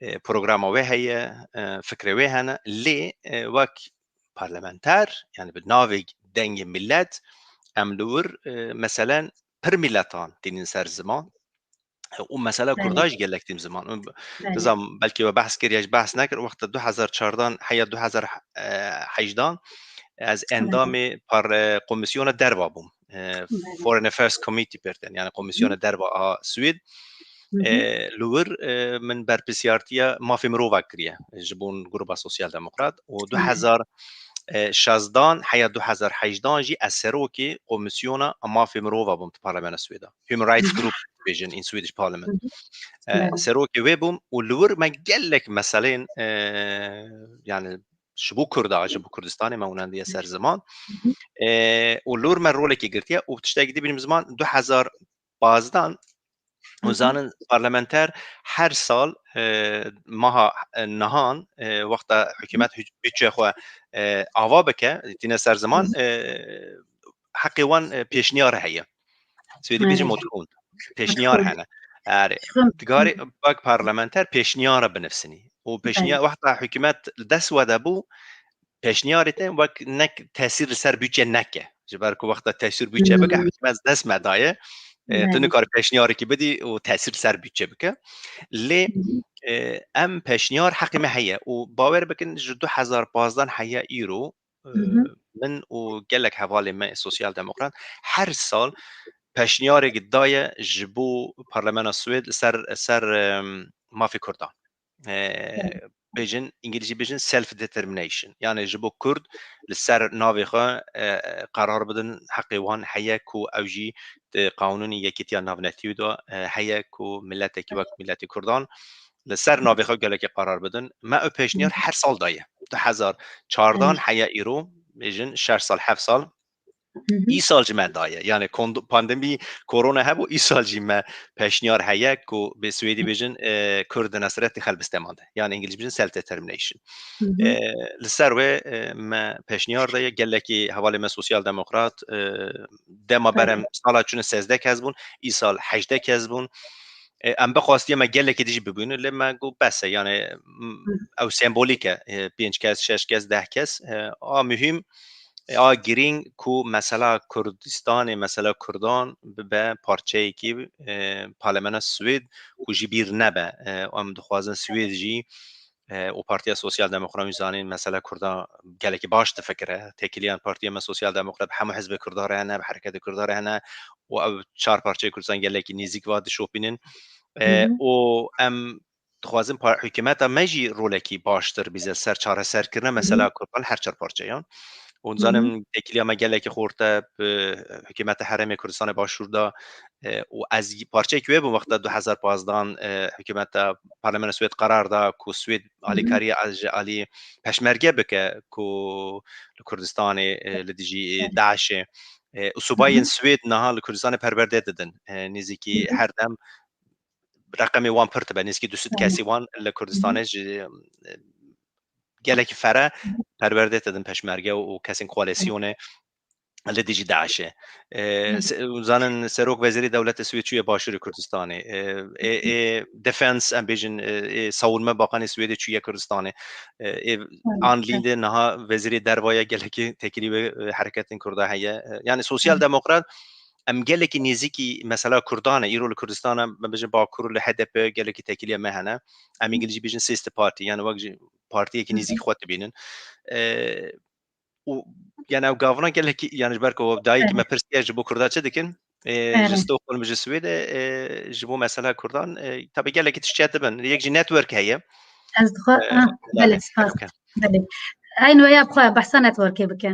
e, programa wê heye, e, fikrê wê hene, lê, e, wek parlamenter, yani bi navê dengê millet, em li wir, e, meselen pir miletan tînin ser ziman, e, û mesela Belê. Kurda jî gelek tîn ziman. Û b-, Belê. nizam, belkî we behs kir ya jî behs nekir, wexta du hezar çardan heya du hezar hejdan ez Belê. endamê par-, e, Komîsyona Derva bûm. E, Belê. Foreign Affairs Committee pêrten, yani Komîsyona Hı. Derva a Swêd. Hı hı. E, li wir, e, min berpirsiyartiya mafê mirova kiriye ji bo gruba Sosyal Demokrat û Hı. du hezar şezdan heya du hezar hejdan jî ez serokê Komîsyona Mafê Mirova bûm di Parlamentoya Swêda. Human Rights Hı hı. Group dibêjin in Swedish Parliament. Hı hı. E, Evet. serokê wê bûm û li wir me gelek meselên, e, yani ji bo Kurda, ji bo Kurdistanê me winandiye ser ziman. Hı hı. E, û li wir me rolekê girtiye û tiştekî dibînim ziman du hezar pazdeh Hı hı. Û zanin parlamenter her sal, e, maha, e, nihan, e, wexta hikûmet hû-, budçe xwe, e, ava bike, tîne ser ziman, Hı hı. e, heqê wan, e, pêşniyar heye. Swêdî bêjin Maalesef. Motion. Pêşniyar Motion. hene. Erê. Motion. Digarê wek parlamenter pêşniyara binivsinî. Û pêşniya-, Belê. wexta hikûmet li dest we de bû, pêşniyarê te wek nek tesîr li ser budçe neke. Ji ber ku wexta tesîr budçe bike, Hmm. hikûmet dest me daye. E, tu Belê. nikare pêşniyarekî bidî û tesîr li ser budçe bike. Lê, Hı hı. e, em pêşniyar heqê me heye û bawer bikin ji du hezar pazdeh heya îro, e, Hı hı. min û gelek hevalê me sosyal demokrat her sal pêşniyarek daye ji bo Parlamentoya Swêd li ser, ser, e, mafê Kurdan. E, Evet. bêjin, îngilîzî bêjin self determination. Yani ji bo Kurd li ser navê xwe, e, qerar bidin, heqê wan heye ku ew jî di qanûnê yekîtiya navnetewî de, e, heye ku miletekî wek miletê Kurdan li ser navê xwe gelekî qerar bidin. Me ew pêşniyar Hı. her sal daye. Du hezar çardan Evet. heya îro, bêjin şeş sal, heft sal. Hı hı. Îsal jî me daye. Yani kondo-, pandemî korona hebû, îsal jî me pêşniyar heye ku bi Swêdî bêjin, e, Kurd di nesretê helbestê mande. Yani îngilîzî bêjin self determination. Hı hı. E, li ser wê, e, me pêşniyar daye, gelekî hevalê me sosyal demokrat, e, dema Tabii. berem sala çûne sêzdeh kes bûn, îsal hejdeh kes bûn. E, em bixwastiye me gelekî dijî bibînin, lê me got bes e, yani, m-, ew sembolîk e, e, pênc kes, şeş kes, deh kes, e, a muhîm, e, a girîng ku mesela Kurdistanê, mesela Kurdan bibe parçeyekî, e, Parlamentoya Swêd ku ji bîr nebe. E, em dixwazin Swêd jî, e, û Partiya Sosyal Demokrat jî zanîn mesela Kurda gelekî baş difikire. Têkiliya partiya me Sosyal Demokrat bi hemû hizbê Kurda re hene, bi hereketê Kurda re hene û ev çar parçeyê Kurdistan gelekî nêzîk va dişopînin. E, Hı hı. û em dixwazin par-, hikûmeta me jî rolekî baştir bîze ser çareserkirina Hı hı. mesela Kurdan her çar parçeyan. Û Hı hı. zanim têkiliya me gelekî xort e, bi hikûmeta Herêmê Kurdistanê Başûr de, e, û ez parçeyekî wê bûm wexta du hezar pazdeh, e, hikûmeta Parlamentoya Swêd qerar da ku Swêd Hı hı. alîkariyê ez ji alî peşmerge bike ku li Kurdistanê, e, li dijî, e, Evet. DAIŞê, e, û Hı subayên hı. Swêd niha li Kurdistanê perwerde didin. E, nêzîkî Hı hı. her dem reqemê wan pir dibe, nêzîkî du sed Evet. kesî wan li Hı hı. Kurdistanê ji, e, gelekî fere Hı hı. perwerde didin peşmerge û kesên Evet. koalîsyonê li dijî DAIŞê. E, Evet. se-, zanin Serok Wezîrê Dewletê Swêd çûye Başûrê Kurdistanê. E, ê, Hı hı. ê defense, em bêjin, e, ê savunma bakanê Swêdê çûye Kurdistanê. E, ê Evet, Ann evet. Linde niha Wezîrê Derve ye, gelekî têkilî wê, e, hereketên Kurda heye. E, yani Sosyal Evet. Demokrat, em gelekî nêzîkî mesela Kurdan e, îro li Kurdistana, em bêjin Bakur û li H D P gelekî têkiliya me hene. Em Hı. îngilîzî bêjin sister party, yani wek jî partiyekî Hı hı. nêzîk xwe dibînin. E, û, yani ew gavina gelekî, yani ji ber ku dayikî Evet. me pirsiye ji bo Kurda çi dikin? E, ji Evet. Stockholm, ji Swêdê, e, ji bo mesela Kurdan, e, tabii gelekî tişt çêdibin. Yek jî network heye. Ez dixwa-, E, ah, belê, belê, spas. Belê. Eyn weya bi xwe behsa networkê bike.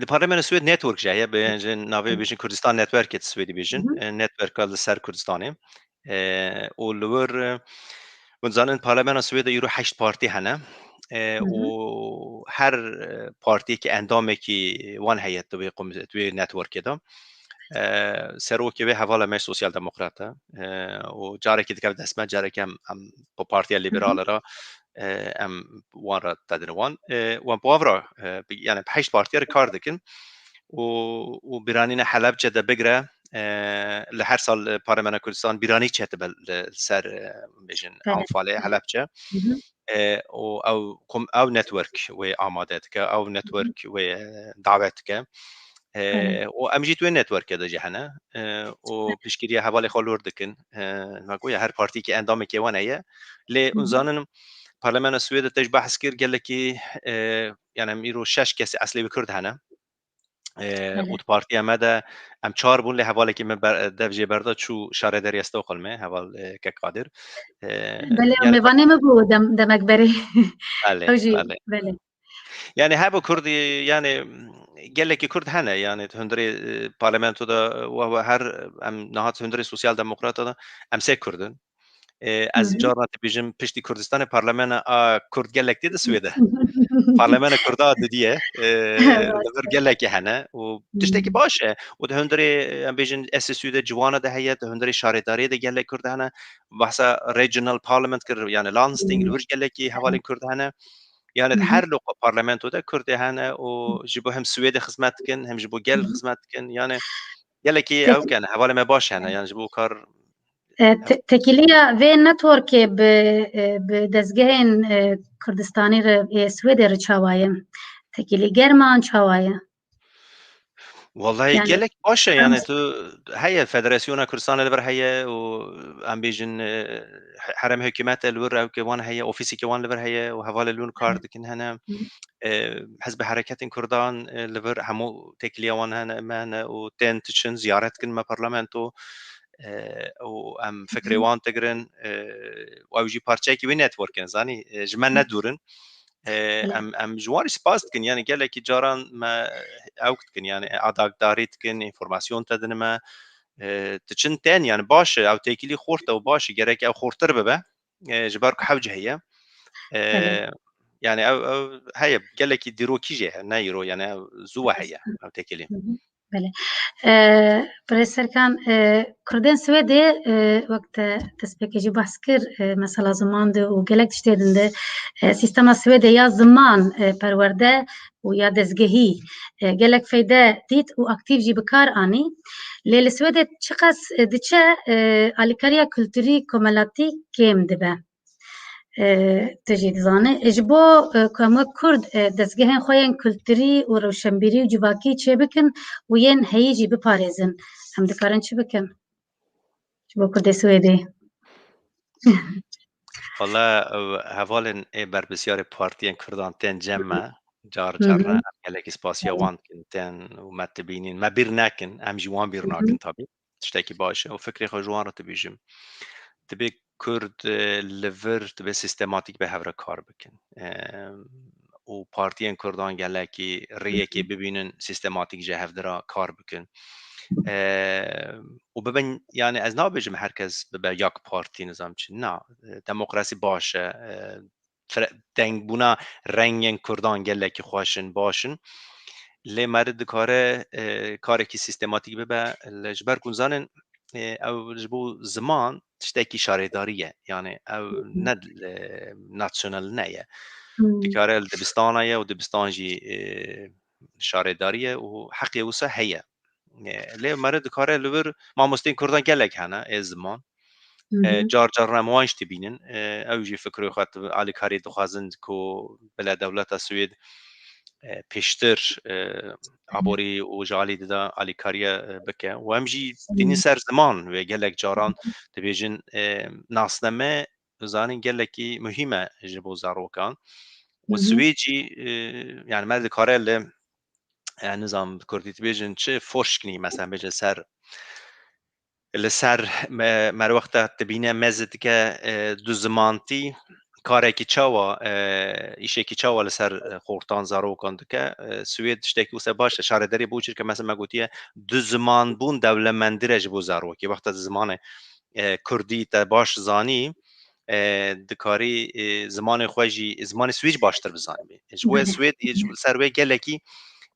Li Parlamentoya Swêd network jî heye, bi, ji navê Hı. bêjin Kurdistan Network, Swêdî bêjin. Hı hı. E, networka li ser Kurdistanê. E, û li wir, e, hûn zanin Parlamentoya Swêdê îro heşt partî hene. E, Hı hı. û her, e, partiyekî endamekî wan heye di wê kom-, di wê networkê de. E, serokê wê hevala me Sosyal Demokrat e. E, û carekî dikeve dest me, carekî em, em bi Partiya Hı hı. Lîberal re, e, em wan re tedin wan. E, wan bi wan re, e, bi, yani bi heşt partiya re kar dikin. Û, û bîranîna Helebce de bigre, e, li her sal, e, Parlamentoya Kurdistan bîranî çêdibe li, li ser, e, bêjin Belê. Anfalê Helebce. Hı hı. E, û ew kom-, ew network wê amade dike, ew Hı hı. network wê, e, davet dike. E, Evet. û em jî di wê networkê de jî hene. E, û Evet. piştgiriya hevalê xwe lor dikin. E, me goya her partîkî endamekê wan heye. Lê Hı hûn hı. zanin Parlamentoya Swêdê te ji behs kir gelekî, e, yani em îro şeş kesê eslê wê Kurd hene. E, Evet. û di partiya me de em çar bûn, lê hevalekî me ber-, dev jê berda çû şaredariya Stockholmê, heval, e, Kek Qadir. E, Belê, yani mêvanê me bû dem-, demek berê. Belê, Ew jî, belê. belê. Yani heba Kurdî, yani gelekî Kurd hene, yani di hundirê, e, parlamento de we, we her, em niha di hundirê Sosyal Demokrata de em sê Kurd in. E, Hı ez hı. carna dibêjim piştî Kurdistanê parlamena a Kurd gelek tê di Swêde. Parlamena Kurda didî ye, e, li vir gelekî hene û tiştekî Hı. baş e. Û di hundirê, em bêjin S S U de ciwana de heye, di hundirê şaredariyê de gelek Kurd hene. Behsa regional parliament kir, yani Landsting, li vir gelekî hevalên Kurd hene. Yani di Hı hı. her loqa parlamento de Kurdê hene û ji bo hem Swêdê xizmet dikin, hem ji bo gel Hı hı. xizmet dikin. Yani gelekî Peki. ew ken, hevalê me baş hene. Yani ji bo kar E, te-, tekiliya vê networkê bi, e, bi dezgehên, e, Kurdistanî re, ê Swêdê re çawa ye? Tekilî germ an çawa ye? Wallahî Yani gelek baş e, yani em tu heye, Federasyona Kurdistanê li vir heye û em bêjin, e, he-, herem hikûmet e li vir, ew ke wan heye, ofîsê ke wan li vir heye û hevalê li wir kar Evet. dikin hene. Hı hı. E, hizb hereketên Kurdan, e, li vir hemû tekiliya wan hene, me hene û tên diçin, ziyaret dikin me parlamento, e, û em fikrê Hı hı. wan digirin, e, û ew jî parçeyekî wê network in, zanî, e, ji me Hı. nedûr in. E, Belê. em, em ji wan jî spas dikin, yani gelekî caran me ew dikin, yani adakdarî dikin, înformasyon te dine me, e, diçin tên, yani baş e, ew têkilî xort e û baş e, gerek ew xortir bibe. E, ji ber ku hewce heye. E, Belê. Yani ew, ew heye, gelekî dîrokî jê heye, ne îro, yani ew zû we heye, ew têkilî. Hı hı. Belê. E, Birêz Serkan, e, Kurdên Swêdê, e, wek te destpêkê jî behs kir, e, mesela ziman de û gelek tiştê din de, e, sîstema Swêdê ya ziman, e, perwerde û ya dezgehî, e, gelek feyde dît û aktîf jî bi kar anî. Lê li Swêdê çiqas, e, diçe, e, alîkariya kulturî komelatî kêm dibe. E, tu jî dizane. E, ji bo, e, ku em wek Kurd, e, dezgehên xwe yên kulturî û rewşenbîrî û civakî çêbikin û yên heyî jî biparêzin, em dikarin çi bikin? Ji bo Kurdê Swêdê. Wala, ew hevalên ê berpirsiyarê partiyên Kurdan tên cem me. Car car re em gelekî spasiya wan dikin, tên û me dibînin. Me bîr nekin, em jî wan bîr nakin tabî. Tiştekî baş e û fikrê xwe ji wan re dibêjim. Dibê Kurd, e, li vir dibê sîstematîk bi hev re kar bikin. E, û partiyên Kurdan gelekî rêyekê bibînin, sîstematîk ji hev re kar bikin. E, û bibin, yani ez nabêjim her kes bibe yak partî, nizam çi. Na, e, demokrasî baş e, e, fre-, dengbûna rengên Kurdan gelekî xweş in, baş in. Lê meriv dikare, e, karekî sîstematîk bibe, li, ji ber ku zanin, e, ew ji bo ziman tiştekî şarêdarî ye. Yani ew ne, e, nasyonal ne ye. Dikare li dibistana ye û dibistan jî, e, şarêdarî ye û heqê wisa heye. E, lê meriv dikare li vir mamosteyên Kurdan gelek hene ê ziman. E, car car em wan jî dibînin. E, ew jî fikroyê xwe di alîkariyê dixwazin ku bile dewleta Swêd, e, pêştir, e, aborî û ji alî dida alîkariye, e, bike. Û em jî tînin ser ziman wê gelek caran dibêjin, e, nasname, zanîn gelekî muhîm e ji bo zarokan. Û Swêd jî, e, yani me dikare li, e, nizam bi kurdî dibêjin çi, forşknî, mesela bêje ser li ser me, me wexta dibîne meze dike, e, du zimantî karekî çawa, e, îşekî çawa li ser, e, xortan zarokan dike. E, Swêd tiştekî wisa baş e. Şaredarî bo çirke mesela me gotiye du ziman bûn dewlemendî re ji bo zarokê. Wexta zimanê, e, kurdî te baş zanî, e, dikarî, e, zimanê xwe jî, zimanê Swêd jî baştir bizanibê. Ji bo Swêd, e, ji ser wê gelekî,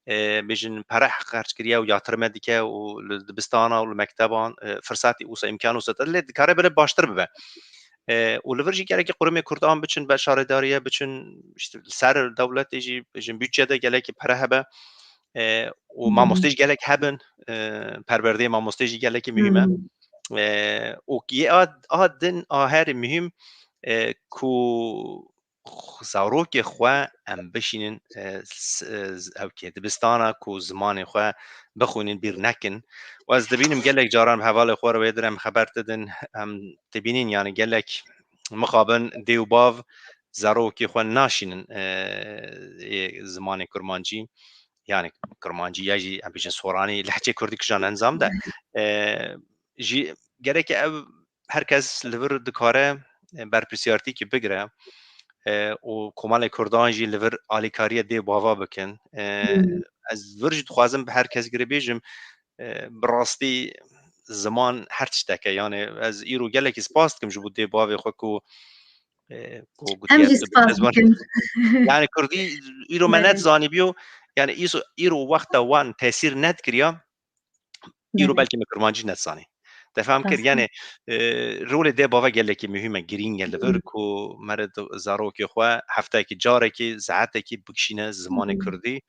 e, bêjin pere xerc kiriye û yatirme dike û li dibistana û li mekteban, e, firsatî wisa, îmkan wisa te lê dikare bile baştir bibe. E, û li vir jî gelekî qurumê Kurdan biçin, be şaredariye biçin, işte, li ser dewletê jî, bêjin budçe de gelekî pere hebe. E, û mamostê jî gelek hebin, e, perwerdeyê mamostê jî gelekî muhîm e. E, û yê a, a din a herî muhîm, e, ku zarokê xwe em bişînin, e, s-, e, z-, ew kê dibistana ku zimanê xwe bixwînin, bîr nekin. Û ez dibînim gelek caran bi hevalê xwe re wê dir em xeber didin, em dibînin, yani gelek mixabin dê û bav zarokê xwe naşînin, e, ê zimanê kurmancî, yani kurmancî ya jî em bêjin soranî, lehçê kurdî kijan encam de. E, jî gereke ev her kes li vir dikare, e, berpirsiyartîkî bigire, e, û komelê kurdan jî li vir alîkariya dê bava bikin. E, ez vir jî dixwazim bi her kes girê bêjim, e, bi rastî ziman her tiştek e. Yani ez îro gelekî spas dikim ji bo dê bavê xwe ku, e, ku gotiye, spas dikim. Yani kurdî îro me nezanî biyo. Yani îso-, îro wexta wan tesîr nedikiriya, îro belkî me kurmancî nedizanî. Te fehm kir, yani, e, rolê dê bava gelekî muhîm e, girîng e li vir ku mere zarokê xwe heftayekî carekî, saetekî bikişîne zimanê kurdî.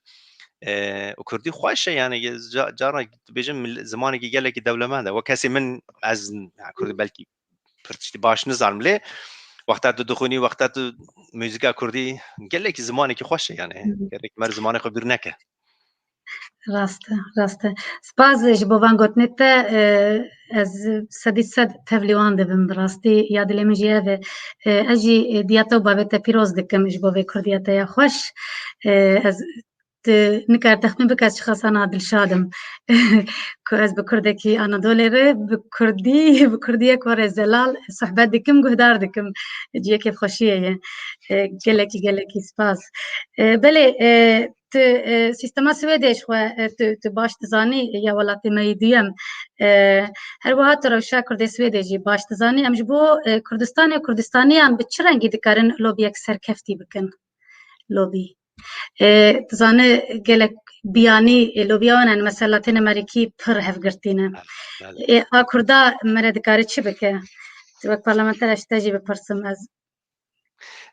E, û kurdî xweş e, yani, ca-, cara dibêjin mil-, zimanekî gelekî dewlemend e. Wek kesê min, ez, yani, kurdî belkî pir tiştî baş nizanim lê wexta tu dixwînî, wexta tu muzîka kurdî, gelekî zimanekî xweş e, yani. Gerek mere zimanê xwe bîr neke. Rast e, rast e. Spas ji bo van gotinê te, e, ez sedî sed tevlî wan dibim, bi rastî ya dilê min jî ev e. E, ez jî, e, diya te û bavê te pîroz dikim ji bo vê kurdiya te ya xweş. E, ez, tu nikare texmîn bike ez çiqas ana dilşad im ku ez bi kurdekî Anadolê re, bi kurdî, bi kurdiyek were zelal sohbet dikim, guhdar dikim. Ciyê kêfxweşiyê ye. E, gelekî, gelekî spas. E, belê, e, tu, e, sîstema Swêdê ji xwe, e, tu, tu baş dizanî, ya welatê me yê duyem. E, her wiha tu rewşa Kurdê Swêdê jî baş dizanî. Em ji bo, e, Kurdistanê û Kurdistaniyan bi çi rengî dikarin lobiyek serkeftî bikin? Lobî. E, tu zane gelek biyanî, e, lobiya wan hene, mesela tên Amerîkî pir hevgirtî ne. Belê, belê. E, a Kurda mere dikare çi bike? Tu wek parlamenter ez ji te jî bipirsim ez.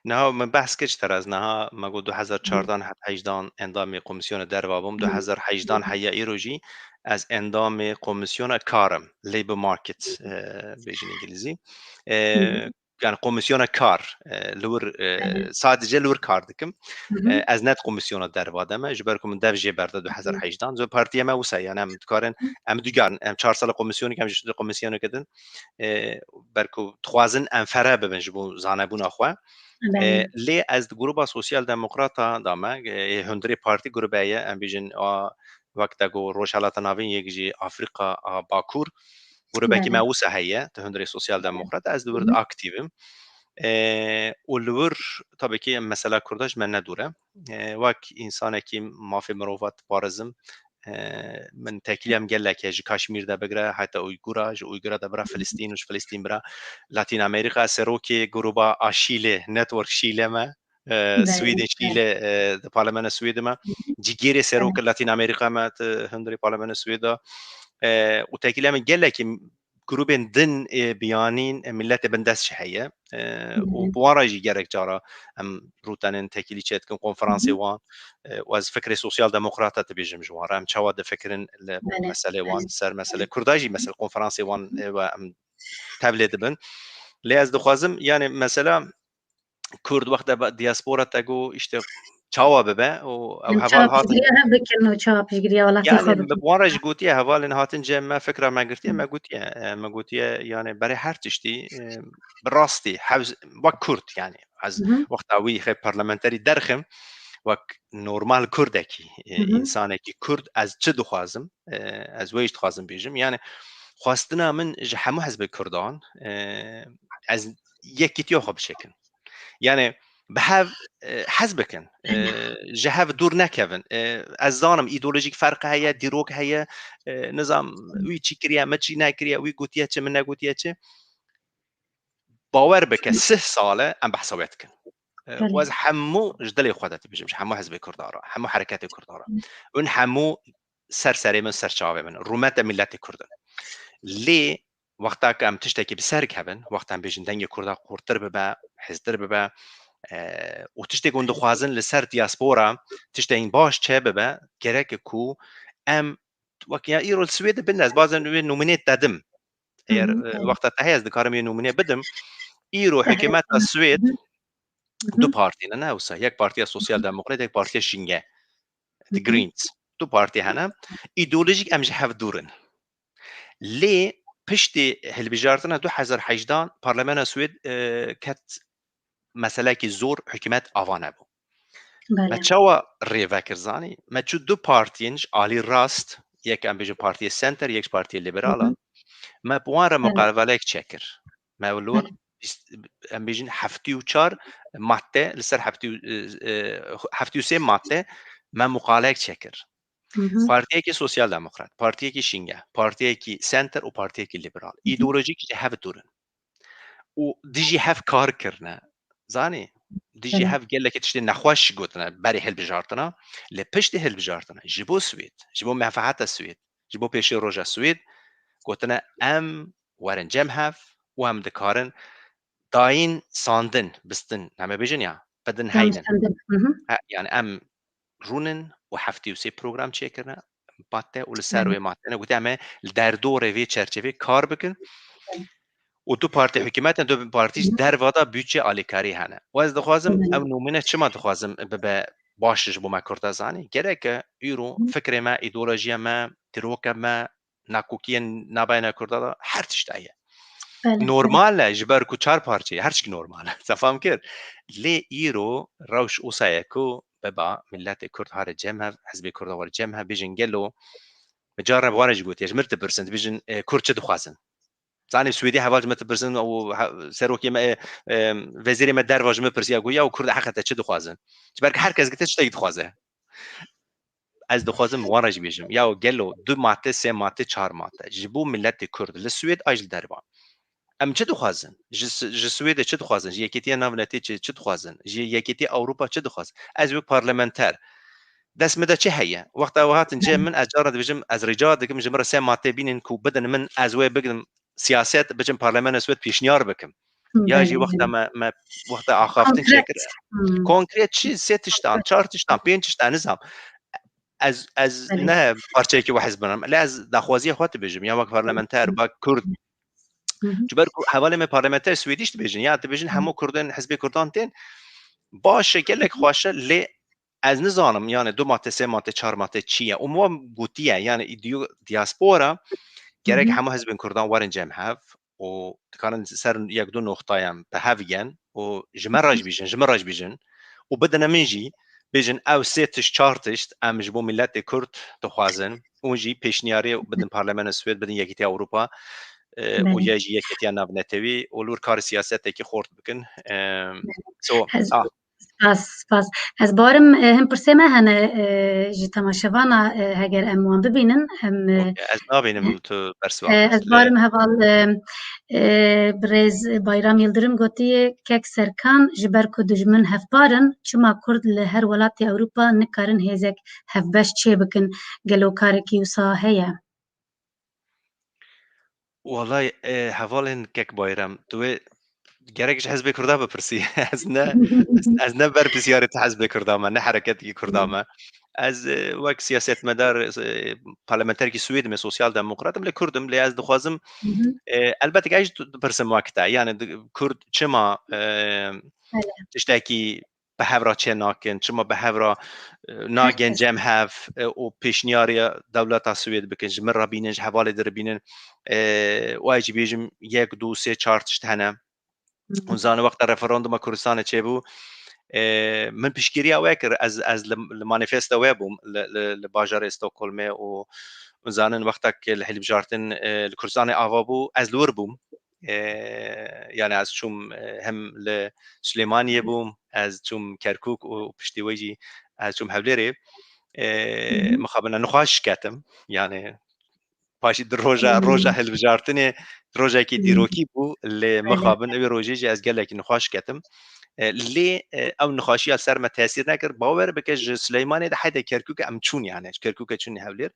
Niha min behs kir ji te re, ez niha me got du hezar çardan heta hejdan endamê Komîsyona Derva bûm, du hezar hejdan heya îro jî ez endamê Komîsyona Kar im, Labour Market, e, bêjin îngilîzî. E, yani Komîsyona Kar, e, li wir, e, sadece li wir kar dikim. E, ez ne di Komîsyona Derva de me, ji ber ku min dev jê berde du hezar hejdan. Ji partiya me wisa, yani em dikarin, em digarin, em çar sala komîsyonê, em ji komîsyoneke din, e, ber ku dixwazin em fere bibin ji bo zanebûna xwe. E, lê ez di gruba Sosyal Demokrata de me, e, hundirê partî grube ye, em bêjin a, wek te got Rojhelata Navîn, yek jî Afrîka a Bakur, grubekî me wisa heye, di hundirê Sosyal Demokrat, ez li wir de aktîv im. E, û li wir, tabii ki, em mesela Kurda ji me ne dûr e. E, wek însanekî mafê mirova diparêzim, e, min tekîlê em gelek e, ji Kaşmîr de bigire heta Uygura, ji Uygura de bira Filistîn û ji Filistîn bira Latîn Amerîka. Serokê gruba Aşîlê, Network Şîlê me, e, Swêdê Şîlê, e, di Parlamena Swêdê me. Cîgêrê serokê Latîn Amerîka me di hundirê Parlamena Swêda. E, û tekîlê min gelekî grûbên din ê biyanîn, e, miletê bindest jî heye. E, û bi wan re jî gerek cara em rûtenên tekîlî çêdikin, konferansê wan. E, û ez fikrê Sosyal Demokrata dibêjim ji wan re. Em çawa difikirin li bo meselê wan, ser meselê Kurda jî, mesela konferansê wan, e, we em tevlê dibin. Lê ez dixwazim, yani mesela Kurd wexta ba-, diaspora te got, işte, çawa bibe û ew heval hatin. Çawa piştgiriya hev bikin û çawa piştgiriya welatê xwe bikin. Yani, bi wan re jî gotiye, hevalên hatin cem me, fikra me girtiye, me gotiye, e, me gotiye, yani, berê her tiştî, e, bi rastî, hewz-, wek Kurd, yani, ez wexta wî xê parlamenterî derxim, wek normal Kurdekî, e, însanekî Kurd, ez çi dixwazim, e, ez wê jî dixwazim bêjim. Yani, xwestina min ji hemû hezbê Kurdan, e, ez yekîtiya xwe biçêkim. Yani bi hev, e, hez bikin. E, ji hev dûr nekevin. E, ez zanim îdeolojîk ferq heye, dîrok heye. E, nizam wî çi kiriye, me çi nekiriye, wî gotiye çi, min negotiye çi. Bawer bike, sih sal e em behsa wê dikin. E, û ez hemû ji dilê xwe de dibêjim, ji hemû hezbê Kurda re, hemû hereketê Kurda re. Hûn hemû ser serê min, ser çavê min, rûmete miletê Kurd in. Lê wexta ku em tiştekî bi ser kevin, wexta em bêjin dengê Kurda qurtir bibe, hêztir bibe, e, û tiştê ku hûn dixwazin li ser diaspora tiştekî baş çêbibe, gerek e ku em, wek ya îro li Swêdê bin, ez bazen wê numûnê te dim. Eger, e, wexta te heye ez dikarim yê numûnê bidim. Îro hikûmeta Swêd du partî ne, ne wisa, yek Partiya Sosyal Demokrat, yek Partiya Şînge, the Greens. Du partî hene. Îdeolojîk em ji hev dûr in. Lê piştî hilbijartina du hezar hejdan parlamena Swêd, e, ket meselekî zor, hikûmet ava nebû. Me çawa rê vekir zanî? Me çû du partiyên ji alî rast, yek em bêjin Partiyê Center, yek ji Partiyê Liberal a. Me bi wan re muqavelek çekir. Me li wir bîst, em bêjin heftê û çar madde, li ser heftê û, e, e, heftê û sê madde me muqalek çekir. Partiyekî Sosyal Demokrat, Partiyekî Şînge, Partiyekî Center û Partiyekî Liberal. Îdeolojîk ji hev dûr in. Û dijî hev kar kirine. Zanî, dijî hev gelekî tiştê nexweş gotine berê hilbijartina, lê piştî hilbijartina ji bo Swêd, ji bo menfeeta Swêd, ji bo pêşîroja Swêd gotine em werin cem hev û em dikarin dayîn sandin, bistin, em ê bêjin ya, bidin heynin. He, yani em rûnin û heftê û sê program çêkirine, madde û li ser wê madde ne gotiye em ê li derdorê vê çerçevê kar bikin. Û du partî hikûmet ne, du partî ji derva de budçe alîkarî hene. Û ez dixwazim, ew numûne çima dixwazim bibe baş ji bo me Kurda zanî? Gerek e îro fikrê me, îdeolojiya me, dîroka me, nakokiyên navbeyna Kurda de her tişt heye. Belê, belê. Normal e, ji ber ku çar parçe ye, her tişt normal e. Te fam kir? Lê îro rewş wisa ye ku biba miletê Kurd here cem hev, hizbê Kurda were cem hev, bêjin gelo, bi carna bi wan re jî gotiye, ji mir dipirsin, dibêjin, e, Kurd çi dixwazin? Zanî Swêdê heval ji me dipirsin û he-, serokê me, e, e, wezîrê me derva ji me pirsiya, got, ya Kurd heqete çi dixwazin? Ji ber ku her kes gite tiştekî dixwaze. Ez dixwazim wan re jî bêjim, ya gelo du madde, sê madde, çar madde ji bo miletê Kurd li Swêd a ji li derva. Em çi dixwazin? Ji S-, ji Swêdê çi dixwazin? Ji Yekîtiya Navnetê çi, çi dixwazin? Ji Yekîtiya Ewropa çi dixwazin? Ez wek parlamenter, dest min de çi heye? Wexta ew hatin cem min, ez cara dibêjim, ez rica dikim, ji min re sê madde bînin ku bidin min, ez wê bigirim siyaset, biçim parlamentoya Swêd pêşniyar bikim. Ya jî wexta me, me wexta axaftin çêkir. Konkret çi? Sê tiştan, çar tiştan, pênc tiştan, nizam. Ez, ez ne parçeyekî wê hizbin im. Lê ez daxwaziya xwe dibêjim, ya wek parlamenter, wek Kurd. Ji ber ku hevalê me parlamenter Swêdî jî dibêjin, ya dibêjin hemû Kurdên, hizbê Kurdan tên. Baş e, gelek xweş e, lê ez nizanim, yani du mate, sê mate, çar mate çi ye? Û min gotiye, yani îdîyo diaspora, gerek hemû hizbên Kurdan werin cem hev û dikarin ser yek du noxtayan bi hev yên û ji me re jî bêjin, ji min re jî bêjin û bidine min jî, bêjin ew sê tişt, çar tişt em ji bo miletê Kurd dixwazin û jî pêşniyarê bidin Parlamentoya Swêd, bidin Yekîtiya Ewropa, e, û ya jî Yekîtiya Navnetewî û li wir karê siyasetekî xort bikin. E, so, ah, Spas, spas. Ez barim, e, hin pirsê me hene, e, ji temaşevana, e, heger em wan bibînin, em, e, Okey, ez nabînim tu bersiva. E, ez barim heval, e, e, birêz Bayram Yildirim gotiye, kek Serkan, ji ber ku dijmin hevpar in, çima Kurd li her welatê Ewropa nikarin hêzek hevbeş çêbikin? Gelo karekî wisa heye? Walay, e, hevalên kek Bayram, tu wê gerek ji Hizbê Kurda bipirsî. Ez ne, ez, ez ne berpirsiyarê tu Hizbê Kurda me, ne hereketî Kurda me. Ez, e, wek siyasetmedar, e, parlamenterekî Swêd me, sosyal demokrat im, lê Kurd im, lê ez dixwazim, e, elbet ez jî tu, dipirsim wek te. Yani di, Kurd çima, e, tiştekî bi hev re çê nakin, çima bi hev re, e, nagên cem hev, e, û pêşniyariya dewleta Swêd bikin, ji min re bînin, ji hevalê din re bînin, e, û ez jî bêjim yek, du, sê, çar tişt hene. Hûn zanin wexta referanduma Kurdistanê çêbû, e, min piştgiriya wê kir, ez, ez li, li manifesta wê bûm, li, li, li bajarê Stockholmê û hûn zanin wexta ku li hilbijartin, e, li Kurdistanê ava bû, ez li wir bûm. E, yani ez çûm, e, hem li Silêmaniyê bûm, ez çûm Kerkûk û piştî wê jî ez çûm Hewlêrê. E, mixabin nixweş ketim. Yani paşî di roja, roja hilbijartinê, rojekî dîrokî bû, lê mixabin ew rojê jî ez gelekî nixweş ketim. E, lê, e, ew nixweşiya ser me tesîr nekir. Bawer bike ji Silêmaniyê de heyde Kerkûkê em çûn yani. Ji Kerkûkê çûn Hewlêr.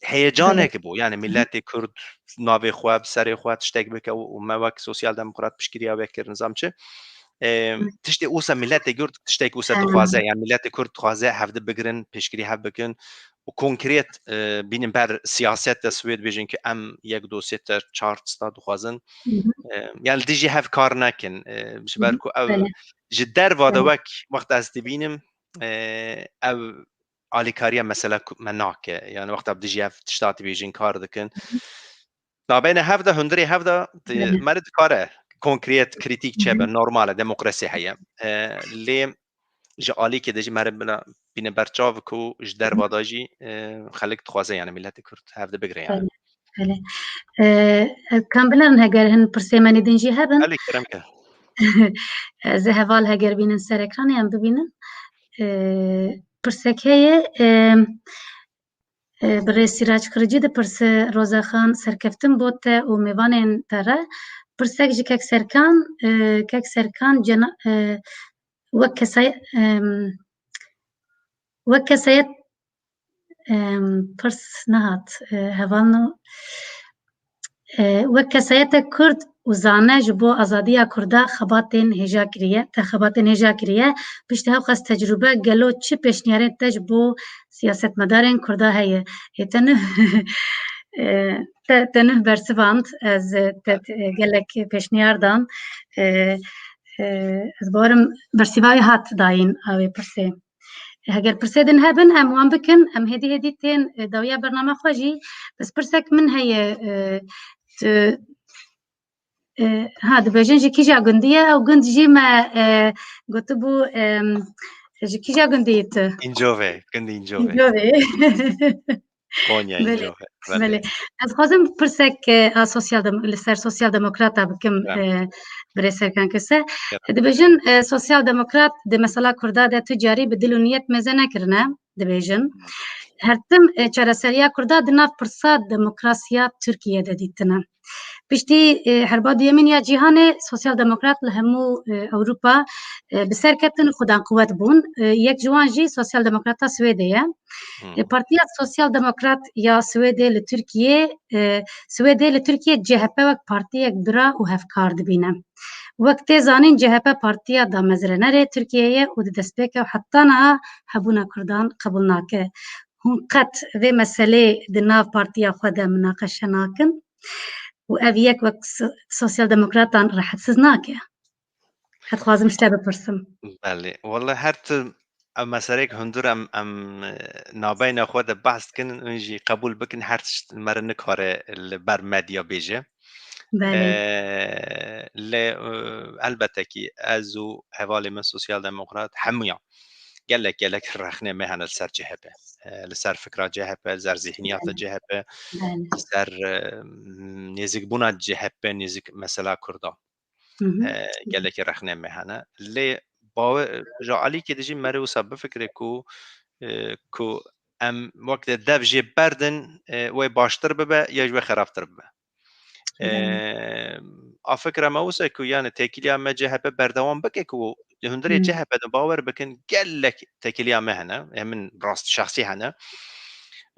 Heyecanek bû. Yani miletê Kurd navê xwe, bi serê xwe tiştek bike û, û me wek sosyal demokrat piştgiriya wê kir, nizam çi. E, tiştê wisa miletê Kurd tiştek wisa dixwaze. Yani miletê Kurd dixwaze hevdi bigirin, piştgirî hev bikin û konkret, e, bînin ber siyaset de Swêd bêjin ki em yek, du, sê, te, çar tişta dixwazin. E, yani li dijî hev kar nekin. E, ji ber ku ew ji derva de wek wexta ez dibînim, e, ew alîkariya mesela ku me nake. Yani wexta bi dijî ev tişta dibêjin, kar dikin. Nabeyne hev de, hundirê hev de, di-, Belê. Meri dikare konkret, krîtîk çêbe, normal e, demokrasî heye. E, lê ji alîkê de jî meri bine, bîne berçav ku ji derva de jî, e, xelk dixwaze, yani miletê Kurd hev de bigire yani. Belê, belê. E, e, kam binerin heger hin pirsê me nî din jî hebin. Belê, kerem ke. Ez ê heval heger bînin ser ekranê em bibînin. E, pirsek heye, e, e, birêz Sîrac Xiricî dipirse, Roza Xan serkeftin bo te û mêvanên te re. Pirsek ji kek Serkan, e, kek Serkan cena-, e, wek kesay-, em, wek kesayet, em, pirs nehat, e, hevalno, e, wek kesayetek Kurd û zane ji bo azadiya Kurda xebatên hêja kiriye, te xebatên hêja kiriye, piştî hewqas tecrûbe gelo çi pêşniyarên te ji bo siyasetmedarên Kurda heye? Ê te nuh, e, te, te nuh bersivand, ez, e, te, e, gelek pêşniyar dan. E, e, ez bawerim bersîva wê hat dayîn a wê pirsê. Heger pirsê din hebin, em wan bikin, em hêdî hêdî tên, e, dawiya bername xwe jî. Bes pirsek min heye, e, tu, e, ha, dibêjin ji kîja gundî ye, ew gund jî me, e, gotibû, em, ji kîja gundî yî tu? Încovê, gundî Încovê. Încovê. Konya, Belê, Încovê. Belê. Belê. Ez xwazim pirsek, e, a sosyal dem-, li ser sosyal demokrata bikim, Belê. E, birê Serkan Kese. Kerem. Dibêjin, e, sosyal demokrat di mesela Kurda de tu carî bi dil û niyet mêze nekirine, dibêjin. Her tim, e, çareseriya Kurda di nav pirsa demokrasiya Tirkiye de dîtine. Piştî, e, Herba Duyemîn ya Cîhanê, Sosyal Demokrat li hemû, e, Ewropa, e, bi ser ketin û xwedan quwet bûn. E, yek ji wan jî Sosyal Demokrata Swêdê ye. Hmm. E, Partiya Sosyal Demokrat ya Swêdê li Tirkiyê, e, Swêdê li Tirkiyê C H P wek partiyek bira û hevkar dibîne. Wek tê zanîn, C H P partiya damezrênerê Tirkiyeyê ye û di destpêke û heta niha hebûna Kurdan qebûl nake. Hûn qet vê meselê di nav partiya xwe de minaqeşe nakin û ev yek wek so-, sosyal demokratan rehetsiz nake. Ez dixwazim ji te bipirsim. Belê. Wele her tu ev meseleyek hundir em, em, e, nabeyna xwe de behs dikin, hûn jî qebûl bikin, her tişt me re nikare li ber medya bêje. Belê. E, lê, e, elbette kî ez û hevalê me sosyal demokrat hemûyan gelek, gelek rexnê me hene li ser C H P. E, li ser fikra C H P, li ser zihniyata Belê. C H P, Belê. li ser, e, nêzîkbûna C H P nêzîk mesela Kurdan. Hı hı. E, gelekî rexnê me hene. Lê bawer, ji alîkê de jî merê wisa bifikire ku, e, ku em wek de dev jê berdin, e, wê baştir bibe ya ji wê xerabtir bibe. Belê. E, a fikra me wisa ku yani têkiliya me C H P berdewam bike ku hundirê Hmm. C H P de bawer bikin gelek têkiliya me hene. E, min rast şexsî hene.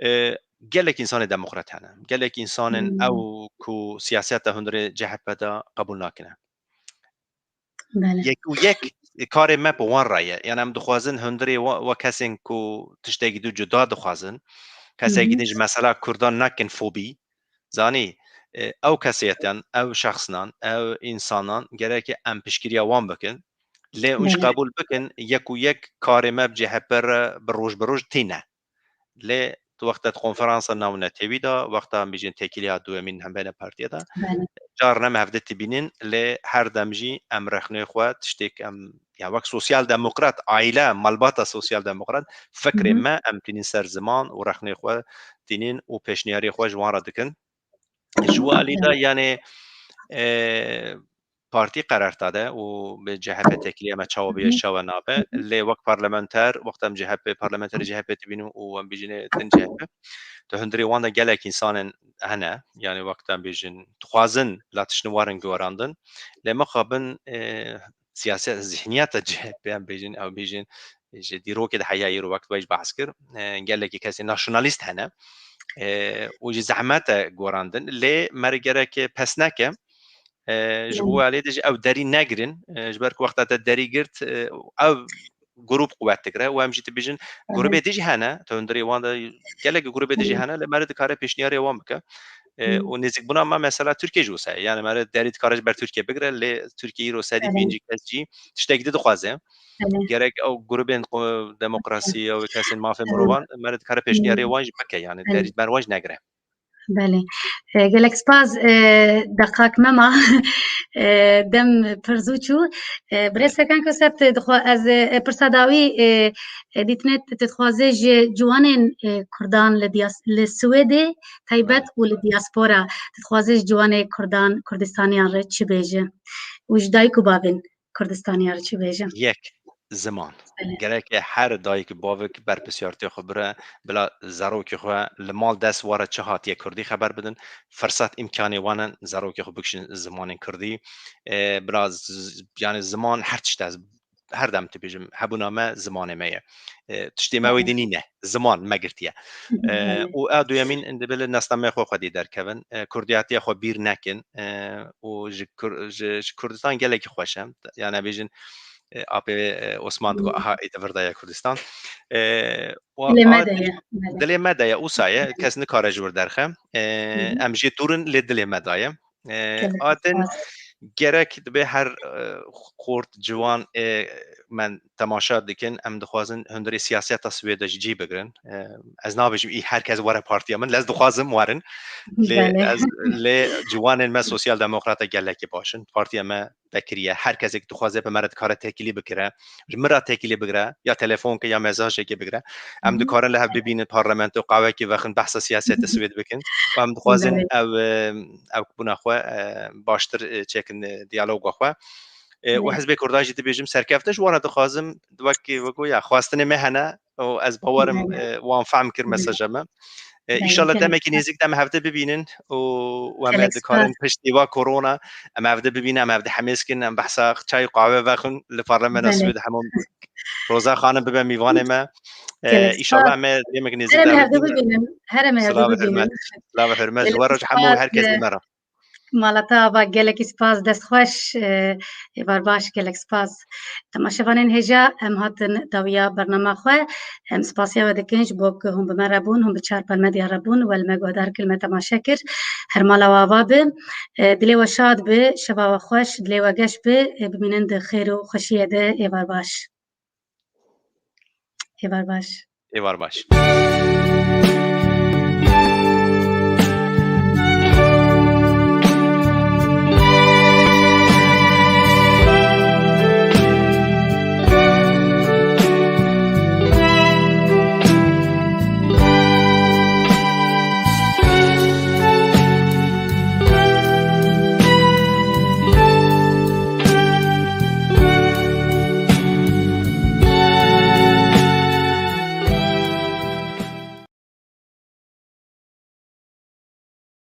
E, gelek insanê demokrat hene. Gelek insanên Hmm. ew ku siyaseta hundirê C H P de qebûl nakine. Belê. Yek û yek karê me bi wan re ye. Yani em dixwazin hundirê wa, wa kesên ku tiştekî du cuda dixwazin, kesekî Hı hı. din ji mesela Kurdan nekin fobî. Zanî, e, ew kesêtiyan, ev şexsinan, ev insanan gereke em piştgiriya wan bikin. Lê hûn jî Belê. qebûl bikin, yek û yek karê me bi C H P re bi roj bi roj tîne. Lê tu wexta di konferansa navnetewî de, wexta em bêjin têkiliya duyemîn hembêne partiyê de, Belê. car ne em hevdî dibînin, lê her dem jî em rexnê xwe tiştêk em, ya wek sosyal demokrat, aîle, malbata sosyal demokrat, fikrê Hı hı. me em tînin ser ziman û rexnê xwe tînin û pêşniyarê xwe ji wan re dikin. Ji wî alî de, Belê. yani, e, partî qerar dade û bi C H P têkiliya me çawa bûye, Hı. çawa nabe. Hı hı. Lê wek parlamenter, wexta em C H P, parlamenterê C H P dibînin û em bêjinê din C H P, di hundirê wan de gelek insanên hene, yani wexta em bêjin, dixwazin la tiştin warin guherandin. Lê mixabin, e, siyaset, zihniyeta C H P em bêjin, ew bêjin, ji dîrokê de heya îro wek we jî behs kir, e, gelekî kesên nasyonalîst hene. E, û jî zehmet e guherandin. Lê me re gerek pes neke. E, ji bo Belê. alê de jî ew derî negirin. E, ji ber ku wexta te derî girt, e, ew grûp quwet digire. Û em jî dibêjin, Belê. grûbê din jî hene. Te hundirê wan de gelek grûbê din jî Belê. hene. Lê me re dikare pêşniyarê wan bike. E, Hı. û nêzîkbûna me mesela Tirkiye jî wisa ye. Yani me re derî dikare ji ber Tirkiye bigire. Lê Tirkiye îro sedî pêncî Belê. kes jî tiştekî din dixwaze. Belê. Gerek ew grûbên qo-, demokrasî, ew kesên mafê Belê. mirovan, me re dikare pêşniyarê Belê. wan jî bike. Yani Belê. derî ber wan jî negire. Belê. E, gelek spas, e, deqak me ma. E, dem pir zû çû. E, birêz Serkan Köse, tu dixwa-, ez, e, pirsa dawî, e, e, dîtinê tu dixwazê ji ciwanên, e, Kurdan li diyas-, li Swêdê taybet Belê. û li diaspora, tu dixwazê ji ciwanê Kurdan, Kurdistaniyan re çi bêje? Û ji dayik û bavên Kurdistaniya re çi bêje? Yek, ziman. Belê. Gereke her dayik û bavik berpirsiyartiyê xwe bire, bila zarokê xwe li mal dest were çi hatiye kurdî xeber bidin. Firsat îmkanê wan in zarokê xwe bikişin zimanên kurdî. E, bila z-, z-, yani ziman her tişt e, her dem tu bêjim, hebûna me zimanê me ye. E, tiştê me wê Belê. dî nîne, ziman me girtiye. E, Belê. û a duyemîn, dibe li nasnameya xwe xwedî derkevin. E, kurdiyatiya xwe bîr nekin. E, û ji Kur-, ji, ji Kurdistan gelekî xweş e. Yani bêjin, e, apê, e, Osman digo, Hmm. aha, ê te vir daye Kurdistan. E, û Dilê me a de ye. Belê. dilê me de ye, wisa ye. Belê. Kes nikare ji wir derxe. E, Hı hı. em jê dûr in, lê dilê me de ye. E, Gelek a din spas. gerek dibe her, e, xort ciwan, e, me temaşa dikin, em dixwazin hundirê siyaseta Swêde jî cî bigirin. E, ez nabêjim î her kes were partiya min, lê ez dixwazim werin. Lê Belê. ez, lê ciwanên me sosyal demokrata gelekî baş in. Partiya me vekiriye. Her kesek dixwaze bi me re dikare têkilî bikire. Ji min re têkilî bigire, ya telefon ke, ya mesajekê bigire. Em Hı hı. dikarin li hev bibînin parlamento, qawekê vexin, behsa siyaseta Swêd bikin. Û em dixwazin Belê. ev, e, ew bûna xwe, e, baştir, e, çêkin, e, diyaloga xwe. E, û Belê. Hizbê Kurdan jî dibêjim serkeftin ji wan re dixwazim, wek, wek ya xwestinê me hene û ez bawerim, Belê. e, wan fehm kir Belê. mesaja me. E, Belê, îşallah gelek demekî spas. Nêzîk de em hevde bibînin û, û em ê Gelek dikarin spas. Piştî va korona em hevde bibînin, em hevde hemêz kin, em behsa çay û qahwe vexwin li parlamena Belê. Swêd hemû Roza Xanim bibe mîvanê me. E, Gelek îşallah spas. Em ê demek nêzîk Her em de ê hevde bibînin. Bibînin. Her em ê hevde Silav û bibînin. Hürmet. Silav û hürmet. Ji Gelek we re ji hemû spas, her kes e, li me re. Mala te ava, gelekî spas, dest xweş, e, êvar baş, gelek spas. Temaşevanên hêja, em hatin dawiya bernama xwe. Em spasiya we dikin ji bo ku hûn bi me re bûn, hûn bi Çar Pel Medya re bûn, we li me guhdar kir, me temaşe kir. Her mala we ava be. E, dilê we şad be, şeva we xweş, dilê we geş be, e, bimînin di xêr û xweşiyê de, êvar baş. Êvar baş. Êvar baş.